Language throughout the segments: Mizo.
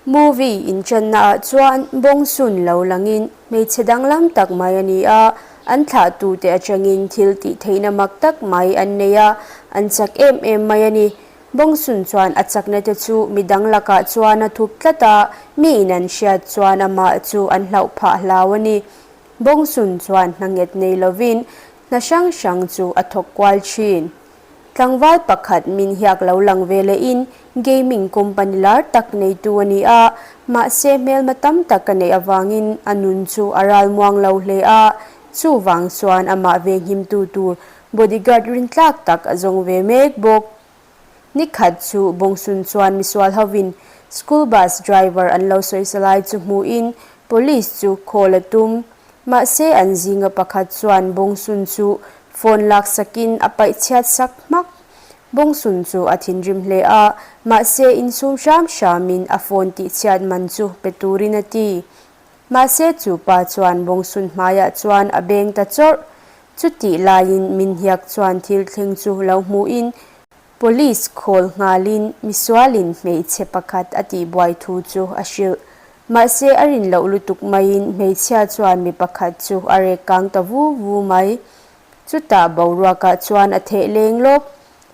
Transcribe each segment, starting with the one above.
Movie inṭanna ah chuan bawngsun lo langin hmeichhe danglam tak mai a ni a, an thlahtute aṭangin thil tih theihna mak tak mai an nei a, an chak em em mai a ni. Bawngsun chuan a chakna te chu midang lakah chuan a thup tlat a, miin an hriat chuan amah chu an hlauh phah hlau a ni. Bawngsun chuan hna nghet nei lovin hna hrang hrang chu a thawk kual ṭhin. Tlangval pakhat min hiak lo lang ve lehin gaming company lar tak neitu a ni a, mahse hmelma tam tak a neih avangin a nun chu a ralmuang lo hle a, chuvang chuan amah venghimtu tur bodyguard rintlak tak a zawng ve mek bawk. Nikhat chu Bawngsun chuan misual hovin school bus driver an lo sawisa lai chu hmuhin police chu call a tum. Mahse an zinga pakhat chuan Bawngsun chu phone laksakin a paih chhiat sak hmak. Bawngsun chu a thinrim hle a, mahse insum hram hramin a phone tihchhiat man chu pe turin a ti. Mahse chu pa chuan Bawngsun hmaiah chuan a beng ta chawrh. Chutih laiin min hiak chuan thil thleng chu lo hmuhin Police khawl nghalin misualin hmeichhe pakhat a tihbuai thu chu a hrilh. Mahse a rin loh lutuk maiin hmeichhia chuan mi pakhat chu a rek kang ta vu vu mai. Chutah boruakah chuan a theh leng lawk.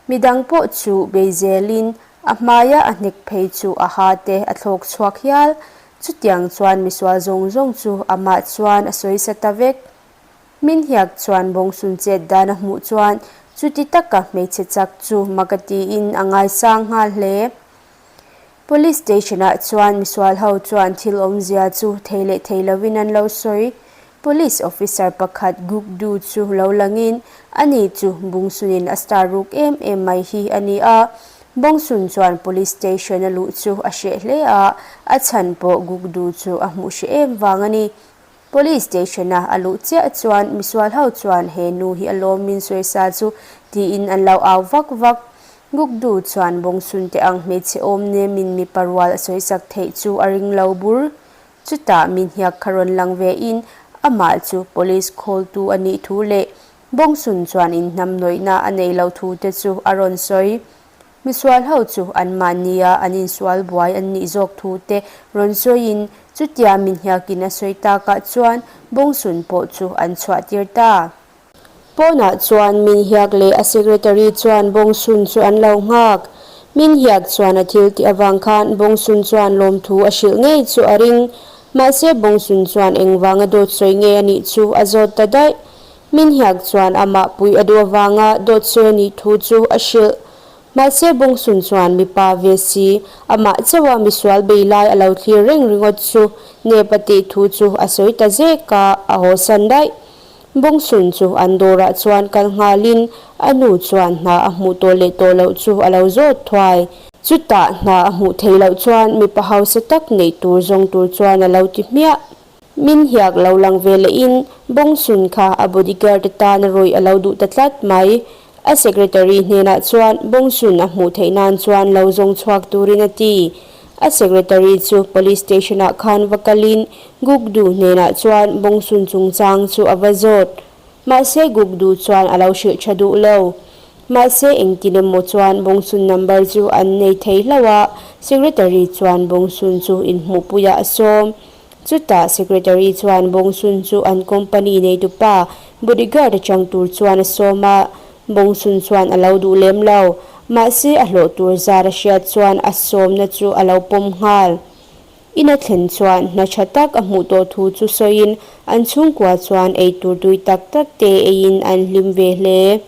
Midang pawh chu bei zelin a hmaia a hnek phei chu a ha te a thlawk chhuak hial. Chutiang chuan misual zawng zawng chu amah chuan a sawisa ta vek. Min hiak chuan bawngsun chet dan a hmuh chuan chuti taka hmeichhe chak chu mak a tiin a ngaisang nghal hle. Police station ah chuan misual ho chuan thil awmzia chu thei leh thei lovin an lo sawi. Police officer pakhat Gukdu chu lo langin ani chu Bungsunin a star ruk em em mai hi a ni a. Bawngsun chuan police station a luh chu a hreh hle a, a chhan pawh Gukdu chu a hmuh hreh em vang a ni. Police station a a luh chiah chuan misual ho chuan he nu hi a lawm min sawisa chu tiin an lo au vak vak. Gukdu chuan bawngsun te ang hmeichhe awm nemin mipa rual a sawisak theih chu a ring lo bur. Chutah min hiak kha rawn lang ve in amah chu police khawltu a nih thu leh bawngsun chuan inhnamhnawihna a nei lo thu te chu a rawn sawi. Misual ho chu anmahnia an insual buai an nih zawk thu te rawn sawiin chutia min hiakin a sawi takah chuan Bawngsun pawh chu an chhuah tir ta. Pawnah chuan min hiak leh a secretary chuan Bawngsun chu an lo nghak. Min hiak chuan a thil tih avang khan Bawngsun chuan lawmthu a hrilh ngei chu a ring. Mahse Bawngsun chuan engvanga dawt sawi nge a nih chu a zawt ta daih. Min hiak chuan amah pui a duh avanga dawt sawi a nih thu chu a hrilh. Mahse Bawngsun chuan mipa ve si, amah chauha misual bei lai a lo thlir reng ringawt chu nep a tih thu chu a sawi ta zek a, a hawsan daih. Bawngsun chu an dawrah chuan kal nghalin a nu chuan hna a hmuh tawh leh tawh loh chu a lo zawt thuai. Chutah hna a hmuh theih loh chuan mipa hausa tak neih tur zawng tur chuan a lo ti hmiah. Min hiak lo lang ve lehin Bawngsun kha a bodyguard atan a rawih a lo duh ta tlat mai. A secretary hnenah chuan Bawngsun a hmuh theih nan chuan lo zawng chhuak turin a ti. A secretary chu police station ah khan va kalin Gukdu hnenah chuan Bawngsun chungchang chu a va zawt. Mahse Gukdu chuan a lo hrilh tha duh lo. Mahse engtin emaw chuan Bawngsun number chu an nei thei hlauh a, secretary chuan Bawngsun chu inhmuhpuiah a sawm. Chutah Secretary chuan Bawngsun chu an company neitupa bodyguard atang tur chuan a sawm a, Bawngsun chuan a lo duh lem lo. Mahse a hlawh tur zar a hriat chuan a sawmna chu a lo pawm nghal. In a thlen chuan hna tha tak a hmuh tawh thu chu sawiin an chhungkua chuan ei tur tui tak tak te eiin an hlim ve hle.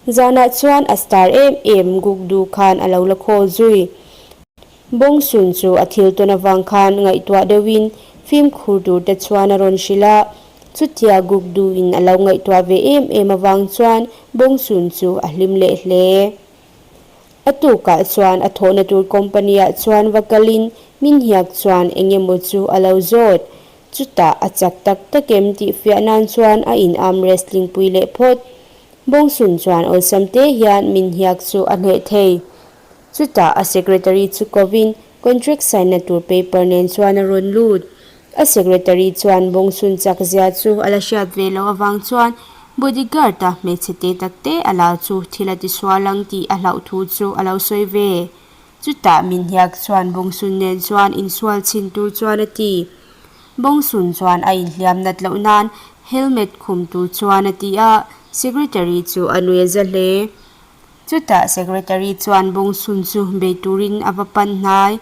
Zanah chuan a star em em Gukdu khan a lo la khawl zui. Bawngsun chu a thil tawn avang khan ngaihtuah deuhin fimkhur tur te chuan a rawn hrilh a. Chutia Gukduin a lo ngaihtuah ve em em avang chuan Bawngsun chu a hlim leh hle. A tukah chuan a thawhna tur company ah chuan va kalin min hiak chuan eng emaw chu a lo zawt. Chutah a chak tak tak em tih fiah nan chuan a in arm wrestling pui leh phawt. Bawngsun chuan awlsam te hian min hiak chu a hneh thei. Chutah a secretary chu kovin contract sign na tur paper nen chuan a rawn lut. A secretary chuan Bawngsun chak zia chu a la hriat ve loh avang chuan bodyguard a hmeichhe te tak te a la chu thil a tisual ang tih a hlauh thu chu a lo sawi ve. Chutah min hiak chuan Bawngsun nen chuan insual chhin tur chuan a ti. Bawngsun chuan a inhliam nat loh nan helmet khum tur chuan a ti a, Secretary chu a nui a za hle. Chutah Secretary chuan Bawngsun chu bei turin a va pan hnai.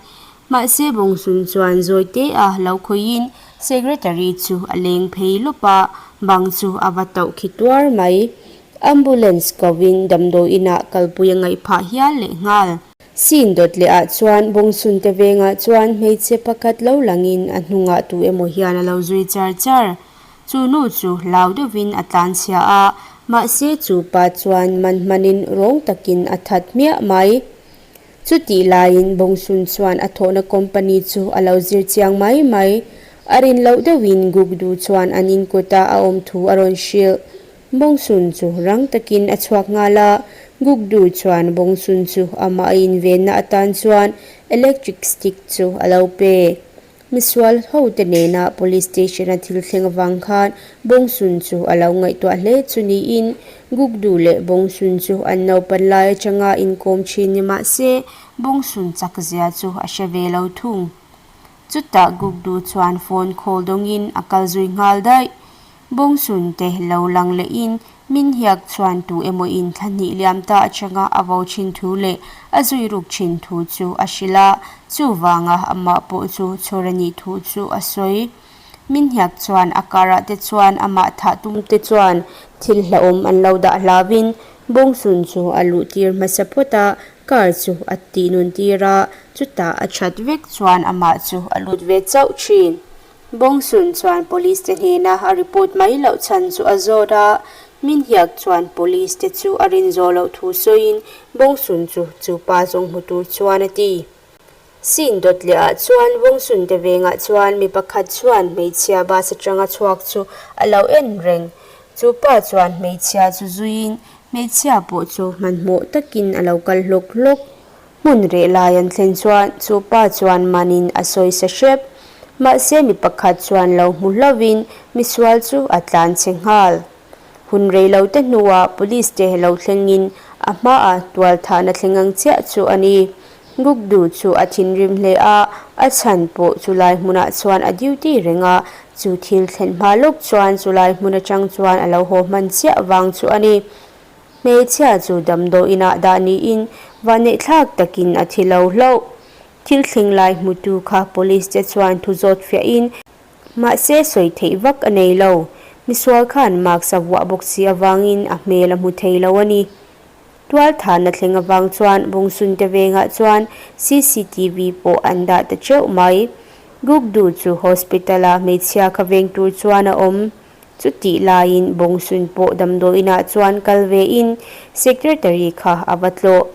Mahse Bawngsun chuan zawi te a lo khawihin Secretary chu a leng phei lawp a, bang chu a va tauh khi tuar mai. Ambulance kovin damdawi inah kalpui a ngaih phah hial leh nghal. Scene dawt leh ah chuan Bawngsun te vengah chuan hmeichhe pakhat lo langin a hnungah tu emaw hian a lo zui char char. Chu nu chu hlau deuhin a tlanchhia a, mahse chu pa chuan man hmanin rawng takin a that hmiah mai. Chutih laiin Bawngsun chuan a thawhna company chu a lo zir chiang mai mai. A rin loh deuhin Gugdu chuan an in kutah a awm thu a rawn hrilh. Bawngsun chu rang takin a chhuak nghal a, Gugdu chuan Bawngsun chu amah a invenna atan chuan electric stick chu a lo pe. Misual hote nena police station a thil thleng avang khan Bawngsun chu a lo ngaihtuah hle chu niin Gugdu leh Bawngsun chu an naupan lai atanga inkawm thin ni mah se Bawngsun chak zia chu a hre ve lo thung. Chutah Gugdu chuan phone call dawngin a kal zui nghal daih. Bawngsun te lo lang lehin min hiak chuan tu emaw in thla hnih liam ta atanga a vo thin thu leh a zui ruk thin thu chu a hrilh a, chuvanga amah pawh chu chhawr a nih thu chu a sawi. Min hiak chuan a karah te chuan amah thah tum te chuan thil hlauhawm an lo dah hlauhin Bawngsun chu a luh tir hmasa phawt a, car chu a tih nun tir a, chutah a that vek chuan amah chu a lut ve chauh thin. Bawngsun chuan police te hnena a report mai loh chhan chu a zawt a, min hiak chuan police te chu a rin zawh loh thu sawiin Bawngsun chu chu pa zawng hmu tur chuan a ti. Scene dawt leh ah chuan Bawngsun te vengah chuan mi pakhat chuan hmeichhia bus atanga chhuak chu a lo en reng. Chu pa chuan hmeichhia chu zuiin hmeichhia pawh chu hmanhmawh takin a lo kal hlawk hlawk. Hmun reh lai an thlen chuan chu pa chuan manin a sawi sa hrep. Mahse mi pakhat chuan lo hmu hlauhin misual chu a tlan che nghal. Hun rei lo te hnuah police te lo thlengin a hmaah tual thahna thleng ang chiah chu a ni. Gugdu chu a thinrim hle a, a chhan pawh chulai hmunah chuan a duty reng a, chu thil thlen hma lawk chuan chulai hmun atang chuan a lo haw hman chiah vang chu a ni. Hmeichhia chu damdawi inah dah niin vanneihthlak takin a thi lo hlauh. Thil thleng lai hmutu kha police te chuan thu zawt fiahin mahse sawi theih vak a nei lo. Misual khan mask a vuah bawk si avangin a hmel a hmu thei lo a ni. Tualthahna thleng avang chuan Bawngsunte vengah chuan cctv pawh an dah ta teuh mai. Gugdu chu hospital-a hmeichhia kha veng tur chuan a awm. Chutih laiin Bawngsun pawh damdawiinah chuan kal vein Secretary kha a va tlawh.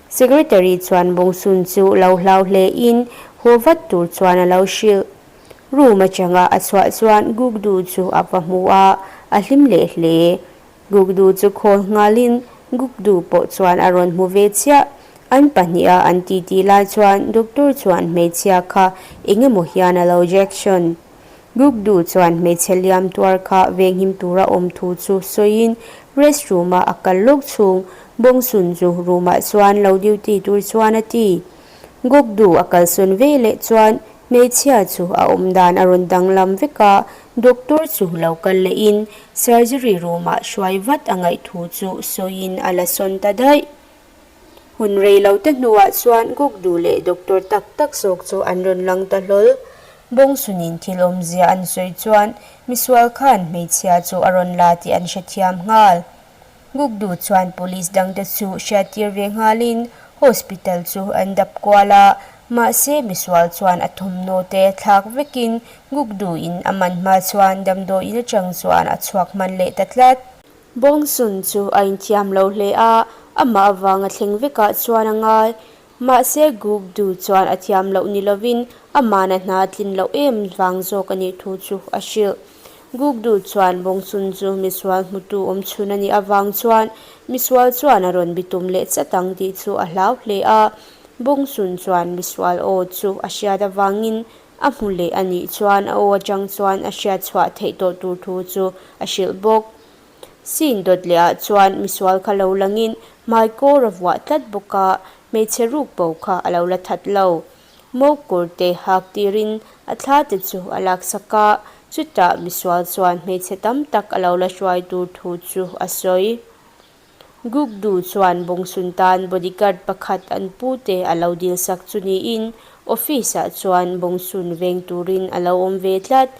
Secretary chuan Bawngsun chu lo hlau hlein haw vat tur chuan a lo hrilh. Room atanga a chhuah chuan Gugdu chu a va hmu a, a hlim leh hle. Gugdu chu khawl nghalin Gugdu pawh chuan a rawn hmu ve chiah. An pahniha an titi lai chuan Doctor chuan hmeichhia kha engemaw hian a lo jection. Gugdu chuan hmeichhe liam tuar kha venghim tura awm thu chu sawiin rest room-a a kal lawk chhung Bawngsun chu room-ah chuan lo duty tur chuan a ti. Gugdu a kalsawn ve leh chuan hmeichhia chu a awm dan a rawn danglam vek a, doctor chu lo kal lehin surgery room-ah hruai vat a ngaih thu chu sawiin a la sawn ta daih. Hun rei lo te hnuah chuan Gugdu leh doctor tak tak zawk chu an rawn lang ta hlawl. Bawngsunin thil awmzia an sawi chuan misual khan hmeichhia chu a rawn la tih an hrethiam nghal. Gugdu chuan police dangte chu hriattir ve nghalin hospital chu an dap kual a, mahse misual chuan a thawmhnaw te thlak vekin Gugdu in a man hma chuan damdawiin atang chuan a chhuak hman leh ta tlat. Bawngsun chu a inthiam lo hle a, amah avanga thleng vekah chuan a ngai. Mahse Gugdu chuan a thiam loh ni lovin amahna hna a tlin loh em vang zawk a nih thu chu a hrilh. Gugdu chuan Bawngsun chu misual hmutu awm chhun a nih avang chuan misual chuan a rawn bitum leh chat ang tih chu a hlau hle a. Bawngsun chuan misual aw chu a hriat avangin a hmu leh a nih chuan a aw atang chuan a hriat chhuah theih tawh tur thu chu a hrilh bawk. Scene dawt leh ah chuan misual kha lo langin hmaikawr a vuah tlat bawk a, hmeichhe ruk bo kha a lo la that lo. Mo kawr te hak tirin a thla te chu a laksak a, chutah misual chuan hmeichhe tam tak a lo la hruai tur thu chu a sawi. Gukdu chuan Bawngsun tan bodyguard pakhat an pu te a lo dilsak chu niin office ah chuan Bawngsun veng turin a lo awm ve tlat.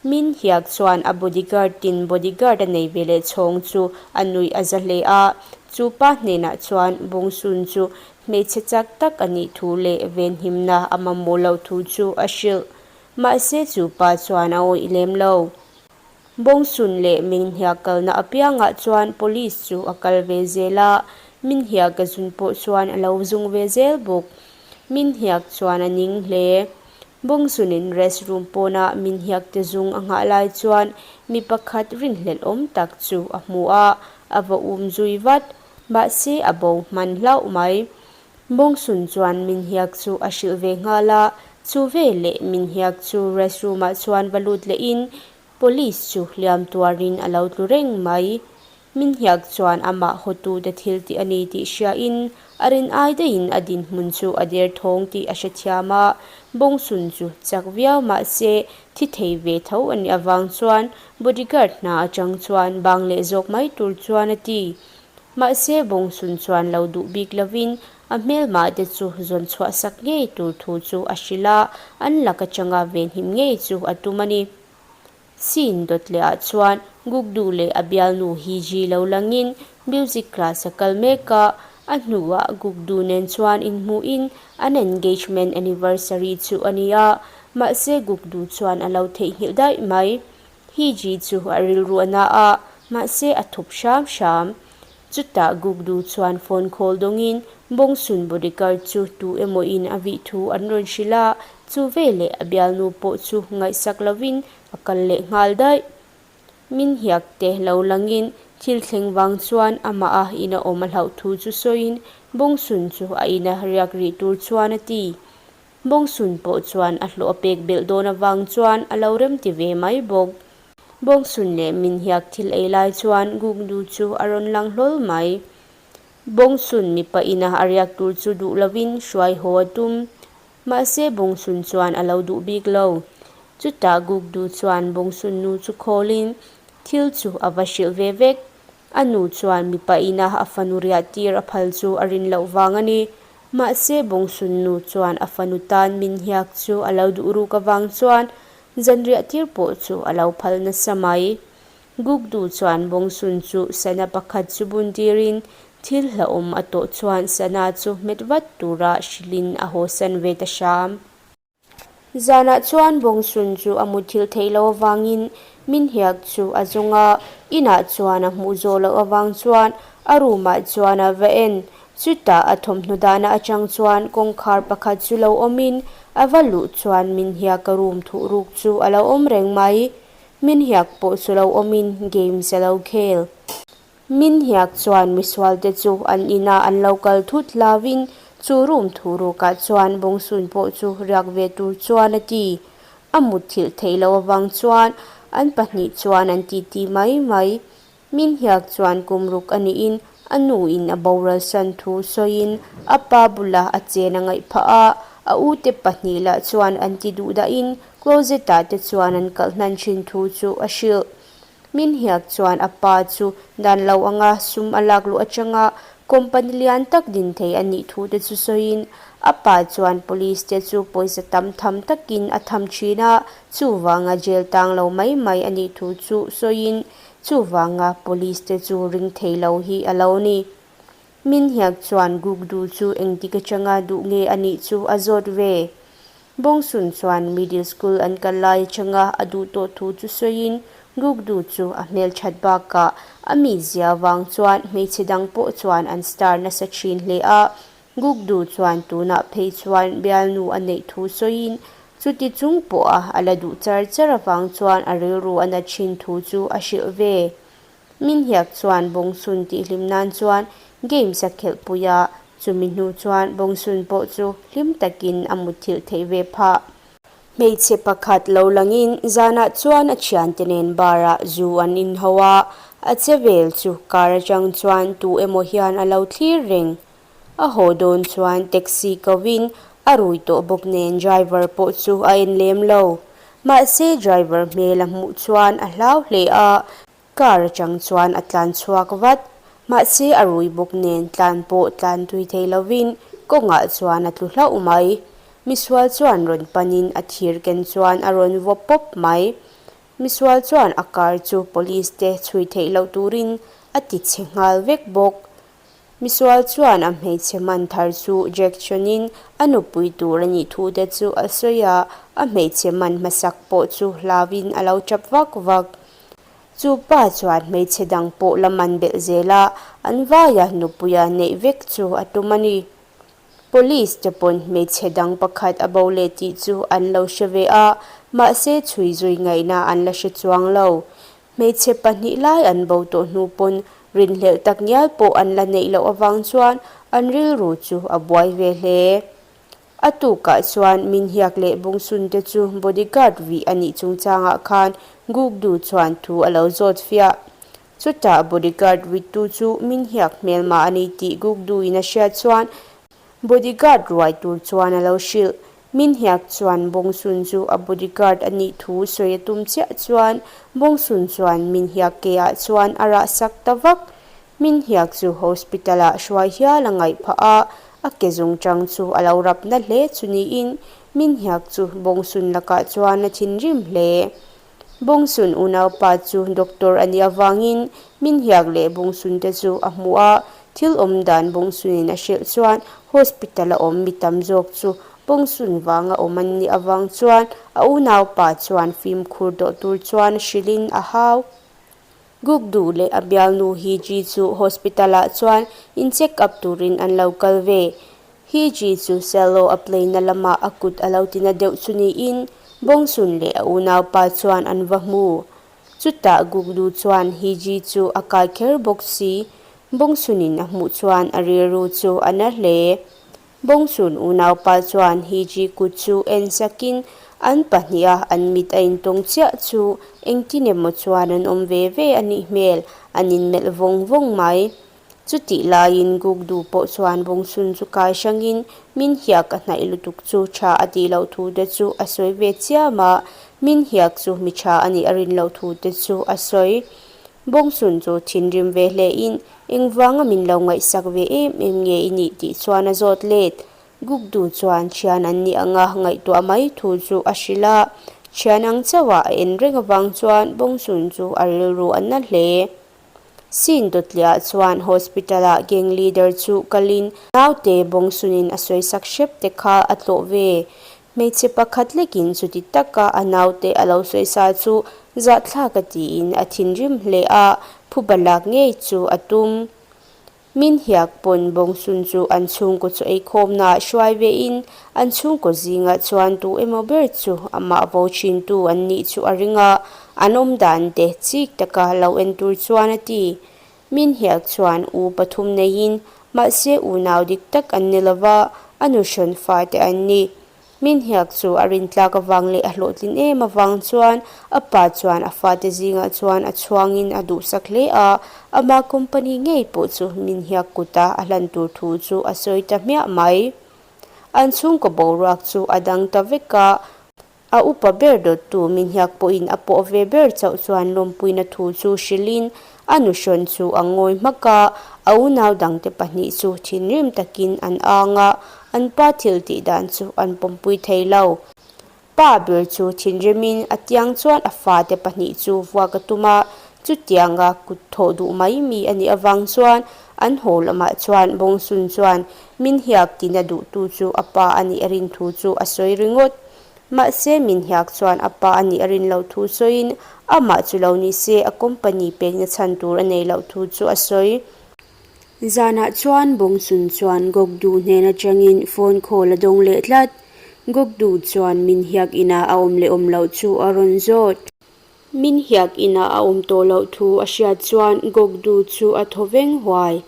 Min Hiak chuan a bodyguard tin bodyguard a nei ve leh chhawng chu a nuih a za hle a, chu pa hnenah chuan Bawngsun chu hmeichhe chak tak a nih thu leh venhimna a mamawh loh thu chu a hrilh. Mahse chu pa chuan a awih lem lo. Bawngsun leh Minhia kalna apiangah chuan police chu a kal ve zel a, Minhia ka zun pawh chuan a lo zung ve zel bawk. Minhiak chuan a ning hle. Bawngsunin rest room pawna Minhiak te zung a nghah lai chuan mi pakhat rinhlelh awm tak chu a hmu a, a va um zui vat. Mahse a bo hman hlauh mai. Bawngsun chuan Minhiak chu a hrilh ve nghal a, chu veleh Minhiak chu rest room ah chuan va lut lehin police chu hliam tuarin a lo tlu reng mai. Minhiak chuan amah hawtute thil tih a ni tih hriain a rin ai daihin a dinhmun chu a der thawng tih a hrethiam a, Bawngsun chu chak viau mahse thi thei ve tho a nih avang chuan bodyguard hna atang chuan bang leh zawk mai tur chuan a ti. Mahse, Bawngsun chuan lo duh bik lovin a hmelmah te chu zawn chhuah sak ngei tur thu chu a hrilh a, an lak atanga venhim ngei chu a tum a ni. Scene dawt leh ah chuan Gukdu leh a bialnu Hiji lo langin music class a kal mek a, a hnuah Gukdu nen chuan inhmuhin an engagement anniversary chu a ni a, mahse Gukdu chuan a lo theihnghilh daih mai. Hiji chu a rilru a na a, mahse a thup hram hram. Chutah Gukdu chuan phone call dawngin Bawngsun bodyguard chu tu emaw in a vih thu an rawn hrilh a, chu veleh a bialnu pawh chu ngaihsak lovin a kal leh nghal daih. Min hiak te lo langin thil thleng vang chuan amah a ina awm a hlauh thu chu sawiin Bawngsun chu a ina riak rih tur chuan a ti. Bawngsun pawh chuan a hlawh a pek belh dawn avang chuan a lo remti ve mai bawk. Bawngsun leh min hiak thil ei lai chuan Guknu chu a rawn lang hlawl mai. Bawngsun mipa ina a riak tur chu duh lovin hruai haw a tum. Mahse Bawngsun chuan a lo duh bik lo. Chutah Gukdu chuan Bawngsun nu chu khawlin thil chu a va hrilh ve vek. A nu chuan mipa ina a fanu riah tir a phal chu a rin loh vang a ni. Mahse Bawngsun nu chuan a fanu tan min hiak chu a lo duh ruk avang chuan zan riah tir pawh chu a lo phal nasa mai. Gukdu chuan Bawngsun chu sana pakhat chu bun tirin thil hlauhawm a tawh chuan sana chu hmet vat tura hrilhin a hawsan ve ta hram. Zanah chuan Bawngsun chu a muthilh theih loh avangin min hiak chu a zawng a, inah chuan a hmuh zawh loh avang chuan a room ah chuan a va en. Chutah a thawmhnaw dahna atang chuan kawngkhar pakhat chu lo awmin a va luh chuan min hiak a room thuh ruk chu a lo awm reng mai. Min hiak pawh chu lo awmin games a lo khel. Min hiak chuan misualte chu an inah an lo kal thut hlauvin chu room thu rukah chuan Bawngsun pawh chu riak ve tur chuan a ti. A mutthilh theih loh avang chuan an pahnih chuan an titi mai mai. Min hiak chuan kum ruk a niin a nuin a boral san thu sawiin a pa bulah a chen a ngaih phah a, a ute pahnih lah chuan an ti duh dahin closet-ah te chuan an kalh hnan thin thu chu a hrilh. Min hiak chuan a pa chu dan lo anga sum a lak luh atanga company lian tak din thei a nih thu te chu sawiin a pa chuan police te chu pawisa tam tham takin a tham thin a, chuvanga jail tang lo mai mai a nih thu chu sawiin chuvanga police te chu ring thei lo hi a lo ni. Min hiak chuan Gukdu chu engtik atanga duh nge a nih chu a zawt ve. Bawngsun chuan middle school an kal lai atanga a duh tawh thu chu sawiin Gukdu chu a hmelthat bakah a mizia vang chuan hmeichhe dang pawh chuan an star nasa thin hle a. Gukdu chuan tunah phei chuan bialnu a neih thu sawiin chuti chung pawha a la duh char char avang chuan a rilru a na thin thu chu a hrilh ve. Min hiak chuan Bawngsun tih hlim nan chuan games a khelh pui a, chumi hnu chuan Bawngsun pawh chu hlim takin a mutthilh theih ve phah. Hmeichhe pakhat lo langin zanah chuan a thiante nen bar ah zu an inho a, a che vel chu car atang chuan tu emaw hian a lo thlir reng. A haw dawn chuan taxi kovin a rui tawh bawk nen driver pawh chu a en lem lo. Mahse driver hmel a hmuh chuan a hlau hle a, car atang chuan a tlan chhuak vat. Mahse a rui bawk nen tlan pawh tlan tui thei lovin kawngah chuan a tlu hlauh mai. Misual chuan rawn panin a thir ken chuan a rawn vaw pawp mai. Misual chuan a car chu police te chhui theih loh turin a ti chhe nghal vek bawk. Misual chuan a hmeichhe hman thar chu Jackson-in a nupui tur a nih thu te chu a sawi a, a hmeichhe hman hmasak pawh chu hlauin a lo tap vak vak. Chu pa chuan hmeichhe dang pawh la man belh zel a, an vaia nupuia neih vek chu a tum a ni. Police te pawn hmeichhe dang pakhat a bo leh tih chu an lo hre ve a, mahse chhui zui ngaihna an la hre chuang lo. Hmeichhe pahnih lai an bo tawh hnu pawn rinhlelh tak ngial pawh an la neih loh avang chuan an rilru chu a buai ve hle. A tukah chuan min hiak leh bungsun te chu bodyguard vih a nih chungchangah khan Gukdu chuan thu a lo zawt fiah. Chutah bodyguard vittu chu min hiak hmelma a ni tih Gukdu-in a hriat chuan Bodyguard ruai tur chuan a lo hrilh. Min hiak chuan Bawngsun chu a bodyguard a nih thu sawi a tum chiah chuan Bawngsun chuan Min hiak ke ah chuan a rah sak ta vak. Min hiak chu hospital ah hruai hial a ngaih phah a, a ke zungchang chu a lo rap na hle chu niin Min hiak chu Bawngsun lakah chuan a thinrim hle. Bawngsun unaupa chu doctor a nih avangin min hiak leh Bawngsun te chu a hmu a, thil awm dan Bawngsunin a hrilh chuan hospital a awm mi tam zawk chu Bawngsun vanga awm an nih avang chuan a unaupa chuan fimkhur dawh tur chuan hrilhin a hau. Gukdu leh a bialnu Hiji chu hospital ah chuan in check up turin an lo kal ve. Hiji chu cello a play na lamah a kut a lo tina deuh chu niin Bawngsun leh a unaupa chuan an va hmu. Chutah Gukdu chuan Hiji chu a kai kher bawk si. Bawngsunin a hmuh chuan a rilru chu a na hle. Bawngsun unaupa chuan Hiji kut chu en sakin an pahniha an mit a intawng chiah chu engtin emaw chuan an awm ve ve a nih hmel, an inmelh vawng vawng mai. Chutih laiin Gukdu pawh chuan Bawngsun chu kai hrangin min hiak a hnaih lutuk chu tha a tih loh thu te chu a sawi ve chiam a, min hiak chu mi tha a nih a rin loh thu te chu a sawi. Bawngsun chu thinrim ve hlein Engvanga min lo ngaihsak ve em em nge i nih tih chuan a zawt let. Gukdu chuan thian an nih anga ngaihtuah mai thu chu a hrilh a. Thian ang chauha a en reng avang chuan Bawngsun chu a rilru a na hle. Sin dawtliah chuan hospital ah gang leader chu kalin naute Bawngsunin a sawisak hrep te kha a tlawh ve. Hmeichhe pakhat lekin chuti taka a naute a lo sawisa chu zahthlak a tiin a thinrim hle a, phuba lak ngei chu a tum. Min hiak pawn Bawngsun chu an chhungkaw chaw eikhawmnaah hruai vein an chhungkaw zingah chuan tu emaw ber chu amah vo thintu an nih chu a ring a, an awm dan te chik taka lo en tur chuan a ti. Min hiak chuan u pathum neiin mahse unau dik tak an ni lova, a nuhrawn fate an ni. Min hiak chu a rintlak avang leh a hlawhtlin em avang chuan a pa chuan a fate zingah chuan a chhuangin a duhsak hle a, ama company ngei pawh chu min hiak kuta a hlan tur thu chu a sawi ta hmiah mai. An chhungkaw boruak chu a dang ta vek a. A upa ber dawttu min hiak pawhin a pawh ve ber chauh chuan lawmpuina thu chu hrilhin a nuhrawn chu a ngawi hmak a, a unau dangte pahnih chu thinrim takin an ang a, an pa thil tih dan chu an pawmpui thei lo. Pa ber chu thinrimin a tiang chuan a fate pahnih chu vuak a tum a, chutianga kut thawh duh mai mi a nih avang chuan an haw lamah chuan Bawngsun chuan min hiak tina duhtu chu a pa a nih a rin thu chu a sawi ringawt. Mahse, min hiak chuan a pa a nih a rin loh thu sawiin amah chu lo ni se a company pekna chhan tur a nei loh thu chu a sawi. Zanah chuan Bawngsun chuan Gokdu hnen atangin phone call a dawng leh tlat. Gokdu chuan min hiak inah a awm leh awm loh chu a rawn zawt. Min hiak inah a awm tawh loh thu a hriat chuan Gokdu chu a thaw veng huai.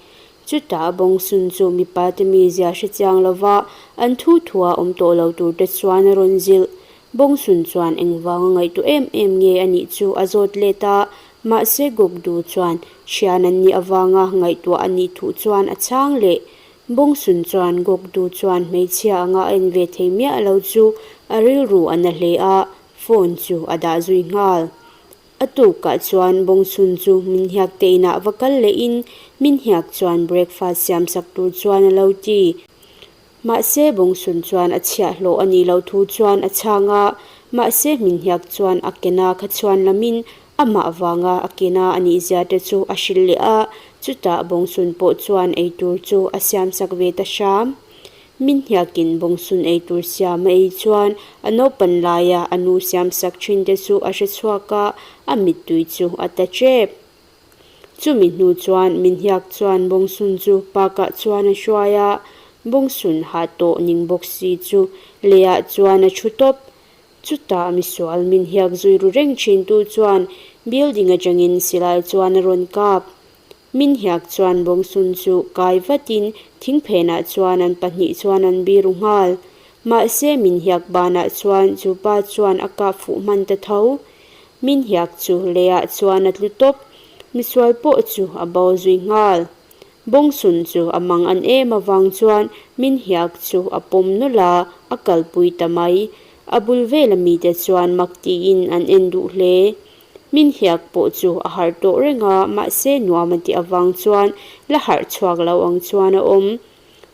Chutah Bawngsun chu mipa te mizia hre chiang lova an thu thua awm tawh lo tur te chuan a rawn zilh. Bawngsun chuan engvanga ngaihtuah em em nge a nih chu a zawt let a, mahse Gokdu chuan thian an nih avanga ngaihtuah a nih thuh chuan a chhang leh. Bawngsun chuan Gokdu chuan hmeichhia anga a en ve thei miah lo chu a rilru a na hle a, phone chu a dah zui nghal. A tukah chuan Bawngsun chu min hiak te inah va kal lehin min hiak chuan breakfast siam sak tur chuan a lo ti. Mahse Bawngsun chuan a chhiahhlawh a nih loh thu chuan a chhang a, mahse min hiak chuan a kena kha chhuan lamin Amah vanga a kina a nih zia te chu a hrilh leh a, chutah Bawngsun pawh chuan eitur chu a siamsak ve ta hram. Min hniakin Bawngsun eitur siam a ei chuan a naupan laia a nu siamsak thin te chu a hre chhuak a, a mittui chu a ta tep. Chumi hnu chuan min hniak chuan Bawngsun chu park-ah chuan a hruai a, Bawngsun hah tawh ning bawk si chu leiah chuan a thu tawp. Chutah misual min hiak zui ru reng thintu chuan building atangin silai chuan a rawn kap. Min hiak chuan bawngsun chu kai vatin thingphenah chuan an pahnih chuan an biru nghal. Mahse min hiak banah chuan chu pa chuan a kap fuh hman ta tho. Min hiak chu leiah chuan a tlu tawp. Misual pawh chu a bo zui nghal. Bawngsun chu a mang an em avang chuan min hiak chu a pawm nawlh a, a kalpui ta mai. A bul vela mite chuan mak tiin an en duh hle. Min hiak pawh chu a harh tawh reng a, mahse nuam a tih avang chuan la harh chhuak lo ang chuan a awm.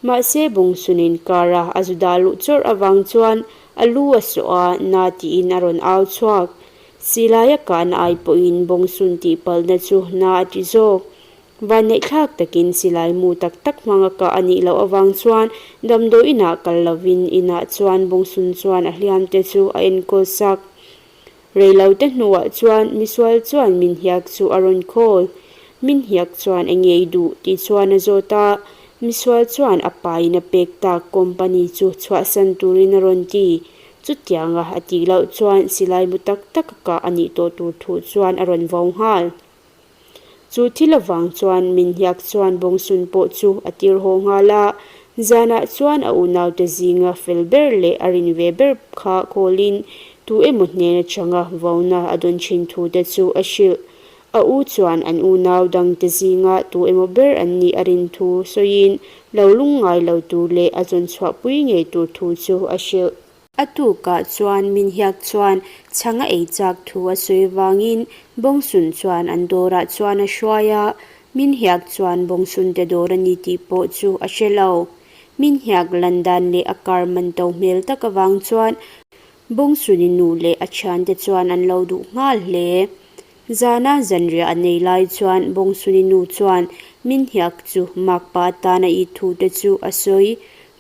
Mahse Bawngsunin car-a a zu dah luh chawrh avang chuan a lu a sawh a, na tiin a rawn au chhuak. Silaia kahna ai pawhin Bawngsun tihpalhna chu na a ti zawk. Vanneihthlak takin silai mu tak tak hmanga kah a nih loh avang chuan damdawi inah kal lovin inah chuan Bawngsun chuan a hliam te chu a enkawl sak. Reilote hnuah chuan misual chuan min hiak chu a rawn khawl. Min hiak chuan eng nge i duh tih chuan a zawt a, misual chuan a pain a pek tak company chu chhuahsan turin a rawn ti. Chutianga a tih loh chuan silai mu tak tak a kah a nih tawh tur thu chuan a rawn vo nghal. Chu thil avang chuan min hiak chuan Bawngsun pawh chu a tir haw nghal a, zanah chuan a unaute zinga fel ber leh a rin ve ber kha kawlin tu emaw hnen atanga vauna a dawn thin thu te chu a hrilh. A u chuan an unau dangte zinga tu emaw ber an nih a rin thu sawiin lo lungngai lo tur leh a zawn chhuahpui ngei tur thu chu a hrilh. A tukah chuan min hiak chuan chhang a ei chak thu a sawi vangin Bawngsun chuan an dawrah chuan a hruai a, min hiak chuan Bawngsun te dawr a ni tih pawh chu a hre lo. Min hiak lan dan leh a kar man to hmel tak avang chuan Bawngsuni nu leh a thiante chuan an lo duh nghal hle. Zana zanriah a nei lai chuan Bawngsuni nu chuan min hiak chu makpa atana i thu te chu a sawi.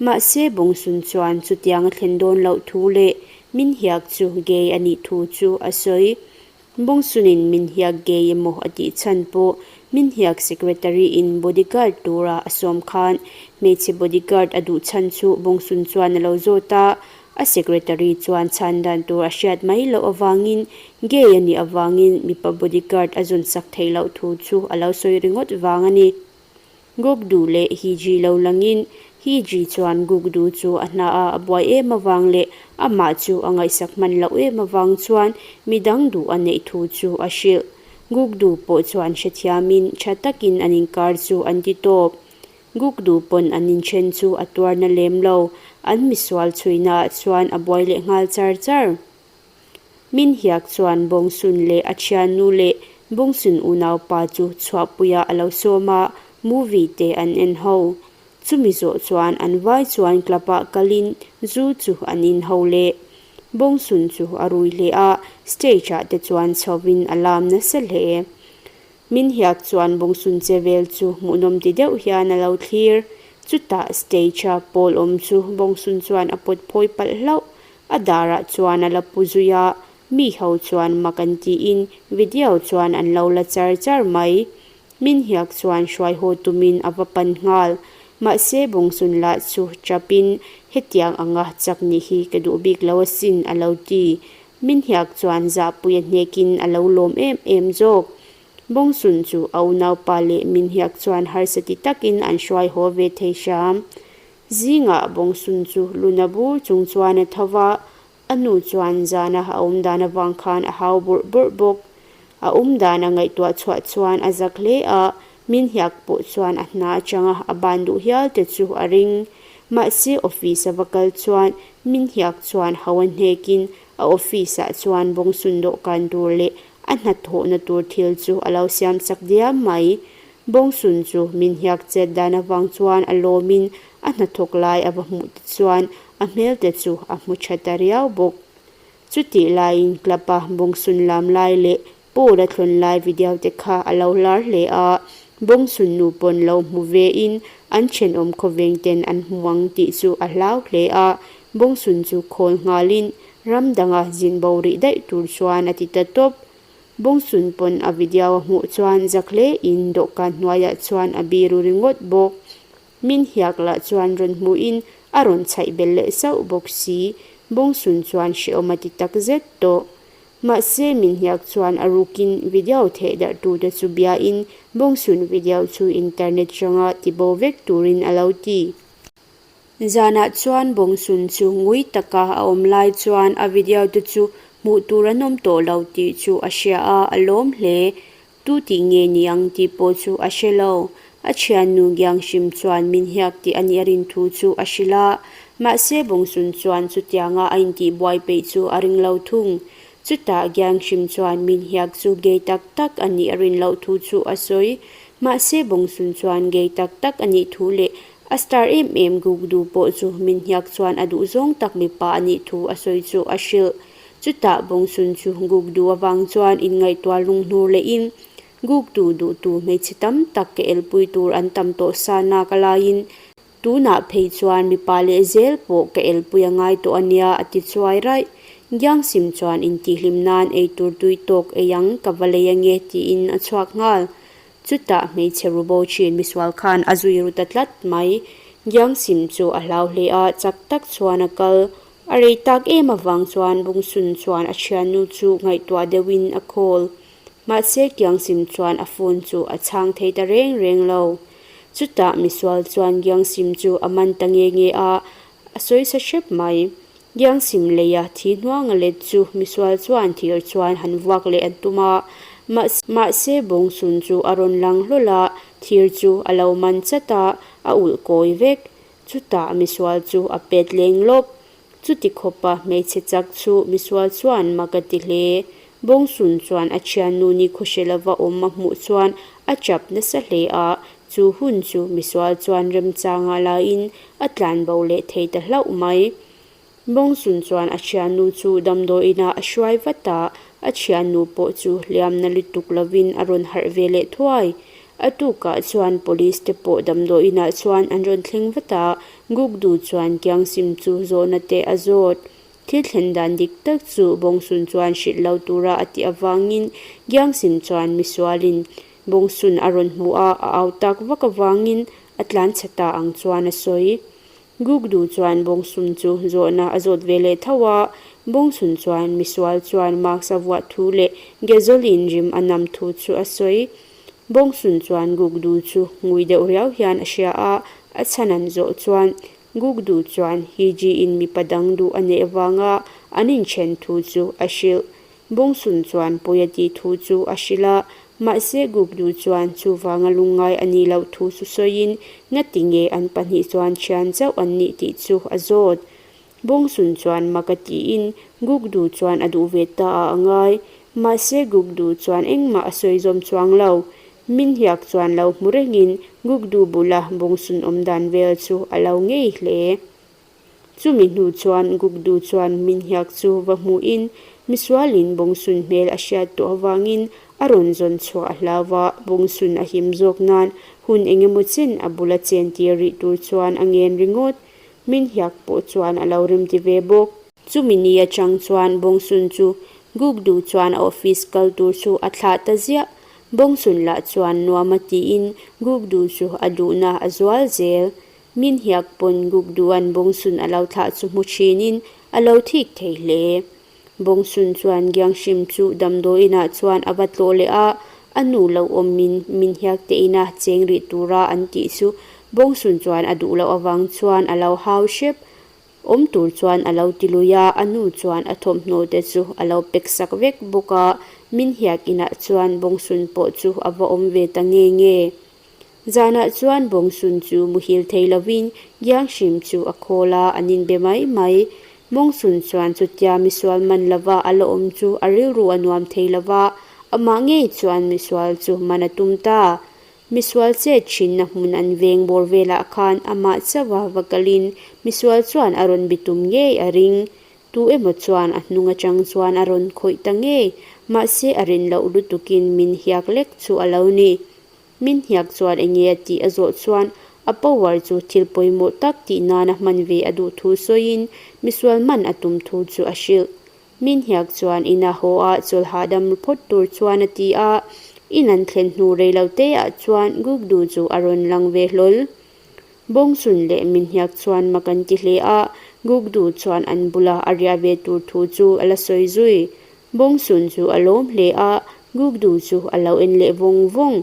Mahse Bawngsun chuan chutiang a thlen dawn loh thu leh min hiak chu gay a nih thu chu a sawi. Bawngsunin min hiak gay emaw a tih chhan pawh min hiak secretary in bodyguard tura a sawm khan hmeichhe bodyguard a duh chhan chu Bawngsun chuan a lo zawt a, A secretary chuan chhan dan tur a hriat mai loh avangin gay a nih avangin mipa bodyguard a zawn sak theih loh thu chu a lo sawi ringawt vang a ni. Gukdu leh Hiji lo langin Hiji chuan Gukdu chu a hna a a buai em avang leh amah chu a ngaihsak hman loh em avang chuan midang duh a neih thu chu a hrilh. Gukdu pawh chuan hrethiamin tha takin an inkar chu an ti tawp. Gukdu pawn an inthen chu a tuarna lem lo, an misual chhuina ah chuan a buai leh nghal char char. Min hiak chuan Bawngsun leh a thiannu leh Bawngsun unaupa chu chhuahpuiah a lo sawm a, movie te an en ho. Chumi zawh chuan an vai chuan club ah kalin zu chu an in ho leh. Bawngsun chu a rui hle a, stage ah te chuan chhovin a lam nasa hle. Min hiak chuan Bawngsun che vel chu hmuhnawm ti deuh hian a lo thlir. Chutah stage-a pawl awm chu Bawngsun chuan a pawt phawi palh hlauh. A darah chuan a la pu zui a, mi ho chuan mak an tiin video chuan an lo la char char mai. Min hiak chuan hruai haw tumin a va pan nghal. Mahse Bawngsun lah chu chapin hetiang anga chak nih hi ka duh bik lo asin a lo ti. Min hiak chuan zahpui a hnekin a lo lawm em em zawk. Bawngsun chu a unaupa leh min hiak chuan harsa ti takin an hruai haw ve thei hram. Zingah Bawngsun chu luna bur chung chuan a tho va, a nu chuan zana a awm dan avang khan a hau bawrh bawrh bawk. A awm dan a ngaihtuah chhuah chuan a zak hle a, Min hiak pawh chuan a hna atanga a ban duh hial te chu a ring. Mahse office a va kal chuan min hiak chuan ho a hnekin a office ah chuan bawngsun dawhkan tur leh a hnathawhna tur thil chu a lo siam chak diam mai. Bawngsun chu min hiak chet dan avang chuan a lawmin a hnathawk lai a va hmuh te chuan a hmel te chu a hmu tha ta riau bawk. Chutih laiin club a bawngsun lam lai leh Paul a thlawn lai video te kha a lo lar hle a, bawngsun nu pawn lo hmu ve in an thenawm khawveng ten an hmu ang tih chu a hlau hle a, bawngsun chu khawl nghal in ram danga zin bo rih daih tur chuan a ti ta tawp. Bawngsun pawn a video a hmuh chuan zak hle in dawhkan hnuaiah chuan a biru ringawt bawk. Min hiak lah chuan rawn hmu in a rawn chhaih belh leh sauh bawk si, bawngsun chuan hrehawm a ti tak zet tawh. Mahse min hiak chuan a rukin video theh darh tute chu biain bawngsun video chu internet ranga tibo vek turin a lo ti. Zanah chuan bawngsun chu ngui taka a awm lai chuan a video te chu hmuh tur an awm tawh lo tih chu a hria a, a lawm hle. Tu tih nge ni ang tih pawh chu a hre lo. A thiannu Giang hrim chuan min hiak tih a nih a rin thu chu a hrilh a. Mahse Bawngsun chuan chutianga a intihbuai peih chu a ring lo thung. Chutah Giang hrim chuan min hiak chu gay tak tak a nih a rin loh thu chu a sawi. Mahse Bawngsun chuan gay tak tak a nih thu leh a star em em Gukdu pawh chu min hiak chuan a duhzawng tak mipa a nih thu a sawi chu a hrilh. Chutah Bawngsun chu Guk duh avang chuan inngaihtuah lunghnur lehin Guk duh duhtu hmeichhe tam tak ka elpui tur an tam tawh sa nak a laiin tunah phei chuan mipa leh zel pawh ka elpui a ngai tawh a nia a ti chuai raih. Giangsim chuan intihhlim nan eitur tui tawk ei ang ka va lei ange tiin a chhuak nghal. Chutah hmeichhe rubo thin misual khan a zui ru ta tlat mai. Giangsim chu a hlau hle a, chak tak chuan a kal. A rei tak em avang chuan Bungsun chuan a thiannu chu ngaihtuah deuhin a call. Mahse Kiangsim chuan a phone chu a chhang thei ta reng reng lo. Chutah misual chuan Giangsim chu a man ta nge nge a, a sawi sa hrep mai. Giangsim leia thi hnuanga let chu misual chuan thir chuan han vuak leh an tum a, mahse Bungsun chu a rawn lang hlawl a, thir chu a lo man chat a, a ulh kawi vek. Chutah misual chu a pet leng lawp. Chuti khawpa hmeichhe chak chu misual chuan mak a ti hle. Bawngsun chuan a thiannu ni khawhre lova awm a hmuh chuan a chap nasa hle a, chu hun chu misual chuan remchanga laiin a tlanbo leh thei ta hlauh mai. Bawngsun chuan a thiannu chu damdawiinah a hruai vat a, a thiannu pawh chu hliamna lutuk lovin a rawn harh ve leh thuai. A tukah chuan police te pawh damdawiinah chuan an rawn thleng vat a, Gukdu chuan Kiangsim chu zawhna te a zawt. Thil thlen dan dik tak chu Bawngsun chuan hrilh lo tura a tih avangin Kiangsim chuan misualin Bawngsun a rawn hmu a, a au tak vak avangin a tlanchhe ta ang chuan a sawi. Gukdu chuan Bawngsun chu zawhna a zawt ve leh tho a, Bawngsun chuan misual chuan mask a vuah thu leh gasoline rim a nam thu chu a sawi. Bawngsun chuan Gukdu chu ngui deuh riau hian a hria a, a chhan an zawh chuan Gukdu chuan Hiji in mipa dang duh a neih avanga an inthen thu chu a hrilh. Bawngsun chuan pawi a tih thu chu a hrilh a, mahse Gukdu chuan chuvanga lungngai a nih loh thu chu sawiin ngati nge an pahnih chuan thian chauh an nih tih chu a zawt. Bawngsun chuan mak a tiin Gukdu chuan a duh ve ta a a ngai. Mahse Gukdu chuan engmah a sawi zawm chuang lo. Min hiak chuan lo hmu rengin Gukdu bula Bawngsun awm dan vel chu a lo ngei hle. Chumi hnu chuan Gukdu chuan min hiak chu va hmuhin misualin Bawngsun hmel a hriat tawh avangin a rawn zawn chhuah a hlau a, Bawngsun a him zawk nan hun engemaw chen a bula chen tir rih tur chuan a ngen ringawt. Min hiak pawh chuan a lo rimti ve bawk. Chumi ni atang chuan Bawngsun chu Gukdu chuan a office kal tur chu a thlah ta ziah. Bawngsun lah chuan nuam a tiin Gukdu chu a duhna a zual zel. Min hiak pawn Gukduan Bawngsun a lo thlah chu hmu thinin a lo thik thei hle. Bawngsun chuan Gianghrim chu damdawiinah chuan a va tlawh leh a, a nu lo awmin min hiak te ina cheng rih tura an tih chu Bawngsun chuan a duh loh avang chuan a lo hau hrep. Awm tur chuan a lo ti lui a, a nu chuan a thawmhnaw te chu a lo pek sak vek bawk a, min hiak inah chuan Bawngsun pawh chu a va awm ve ta nge nge. Zanah chuan Bawngsun chu muhil thei lovin Gianghrim chu a khawl a, an inbe mai mai. Bawngsun chuan chutia misual man lova a la awm chu a rilru a nuam thei lova, amah ngei chuan misual chu man a tum ta. Misual chet thinna hmun an veng bawr velah khan amah chauha va kalin misual chuan a rawn bitum ngei a ring. Tu emaw chuan a hnung atang chuan a rawn khawih ta ngei, mahse a rin loh lutukin min hiak lek chu a lo ni. Min hiak chuan enge a tih a zawh chuan a power chu thil pawimawh tak tih nana hman ve a duh thu sawiin misual man a tum thu chu a hrilh. Min hiak chuan ina haw a chawl hahdam phawt tur chuan a ti a, in an thlen hnu rei lo te ah chuan Gugdu chu a rawn lang ve hlawl. Bawngsun leh min hiak chuan mak an ti hle a, Gugdu chuan an bula a riah ve tur thu chu a la sawi zui. Bawngsun chu a lawm hle a, Gugdu chu a lo en leh vawng vawng.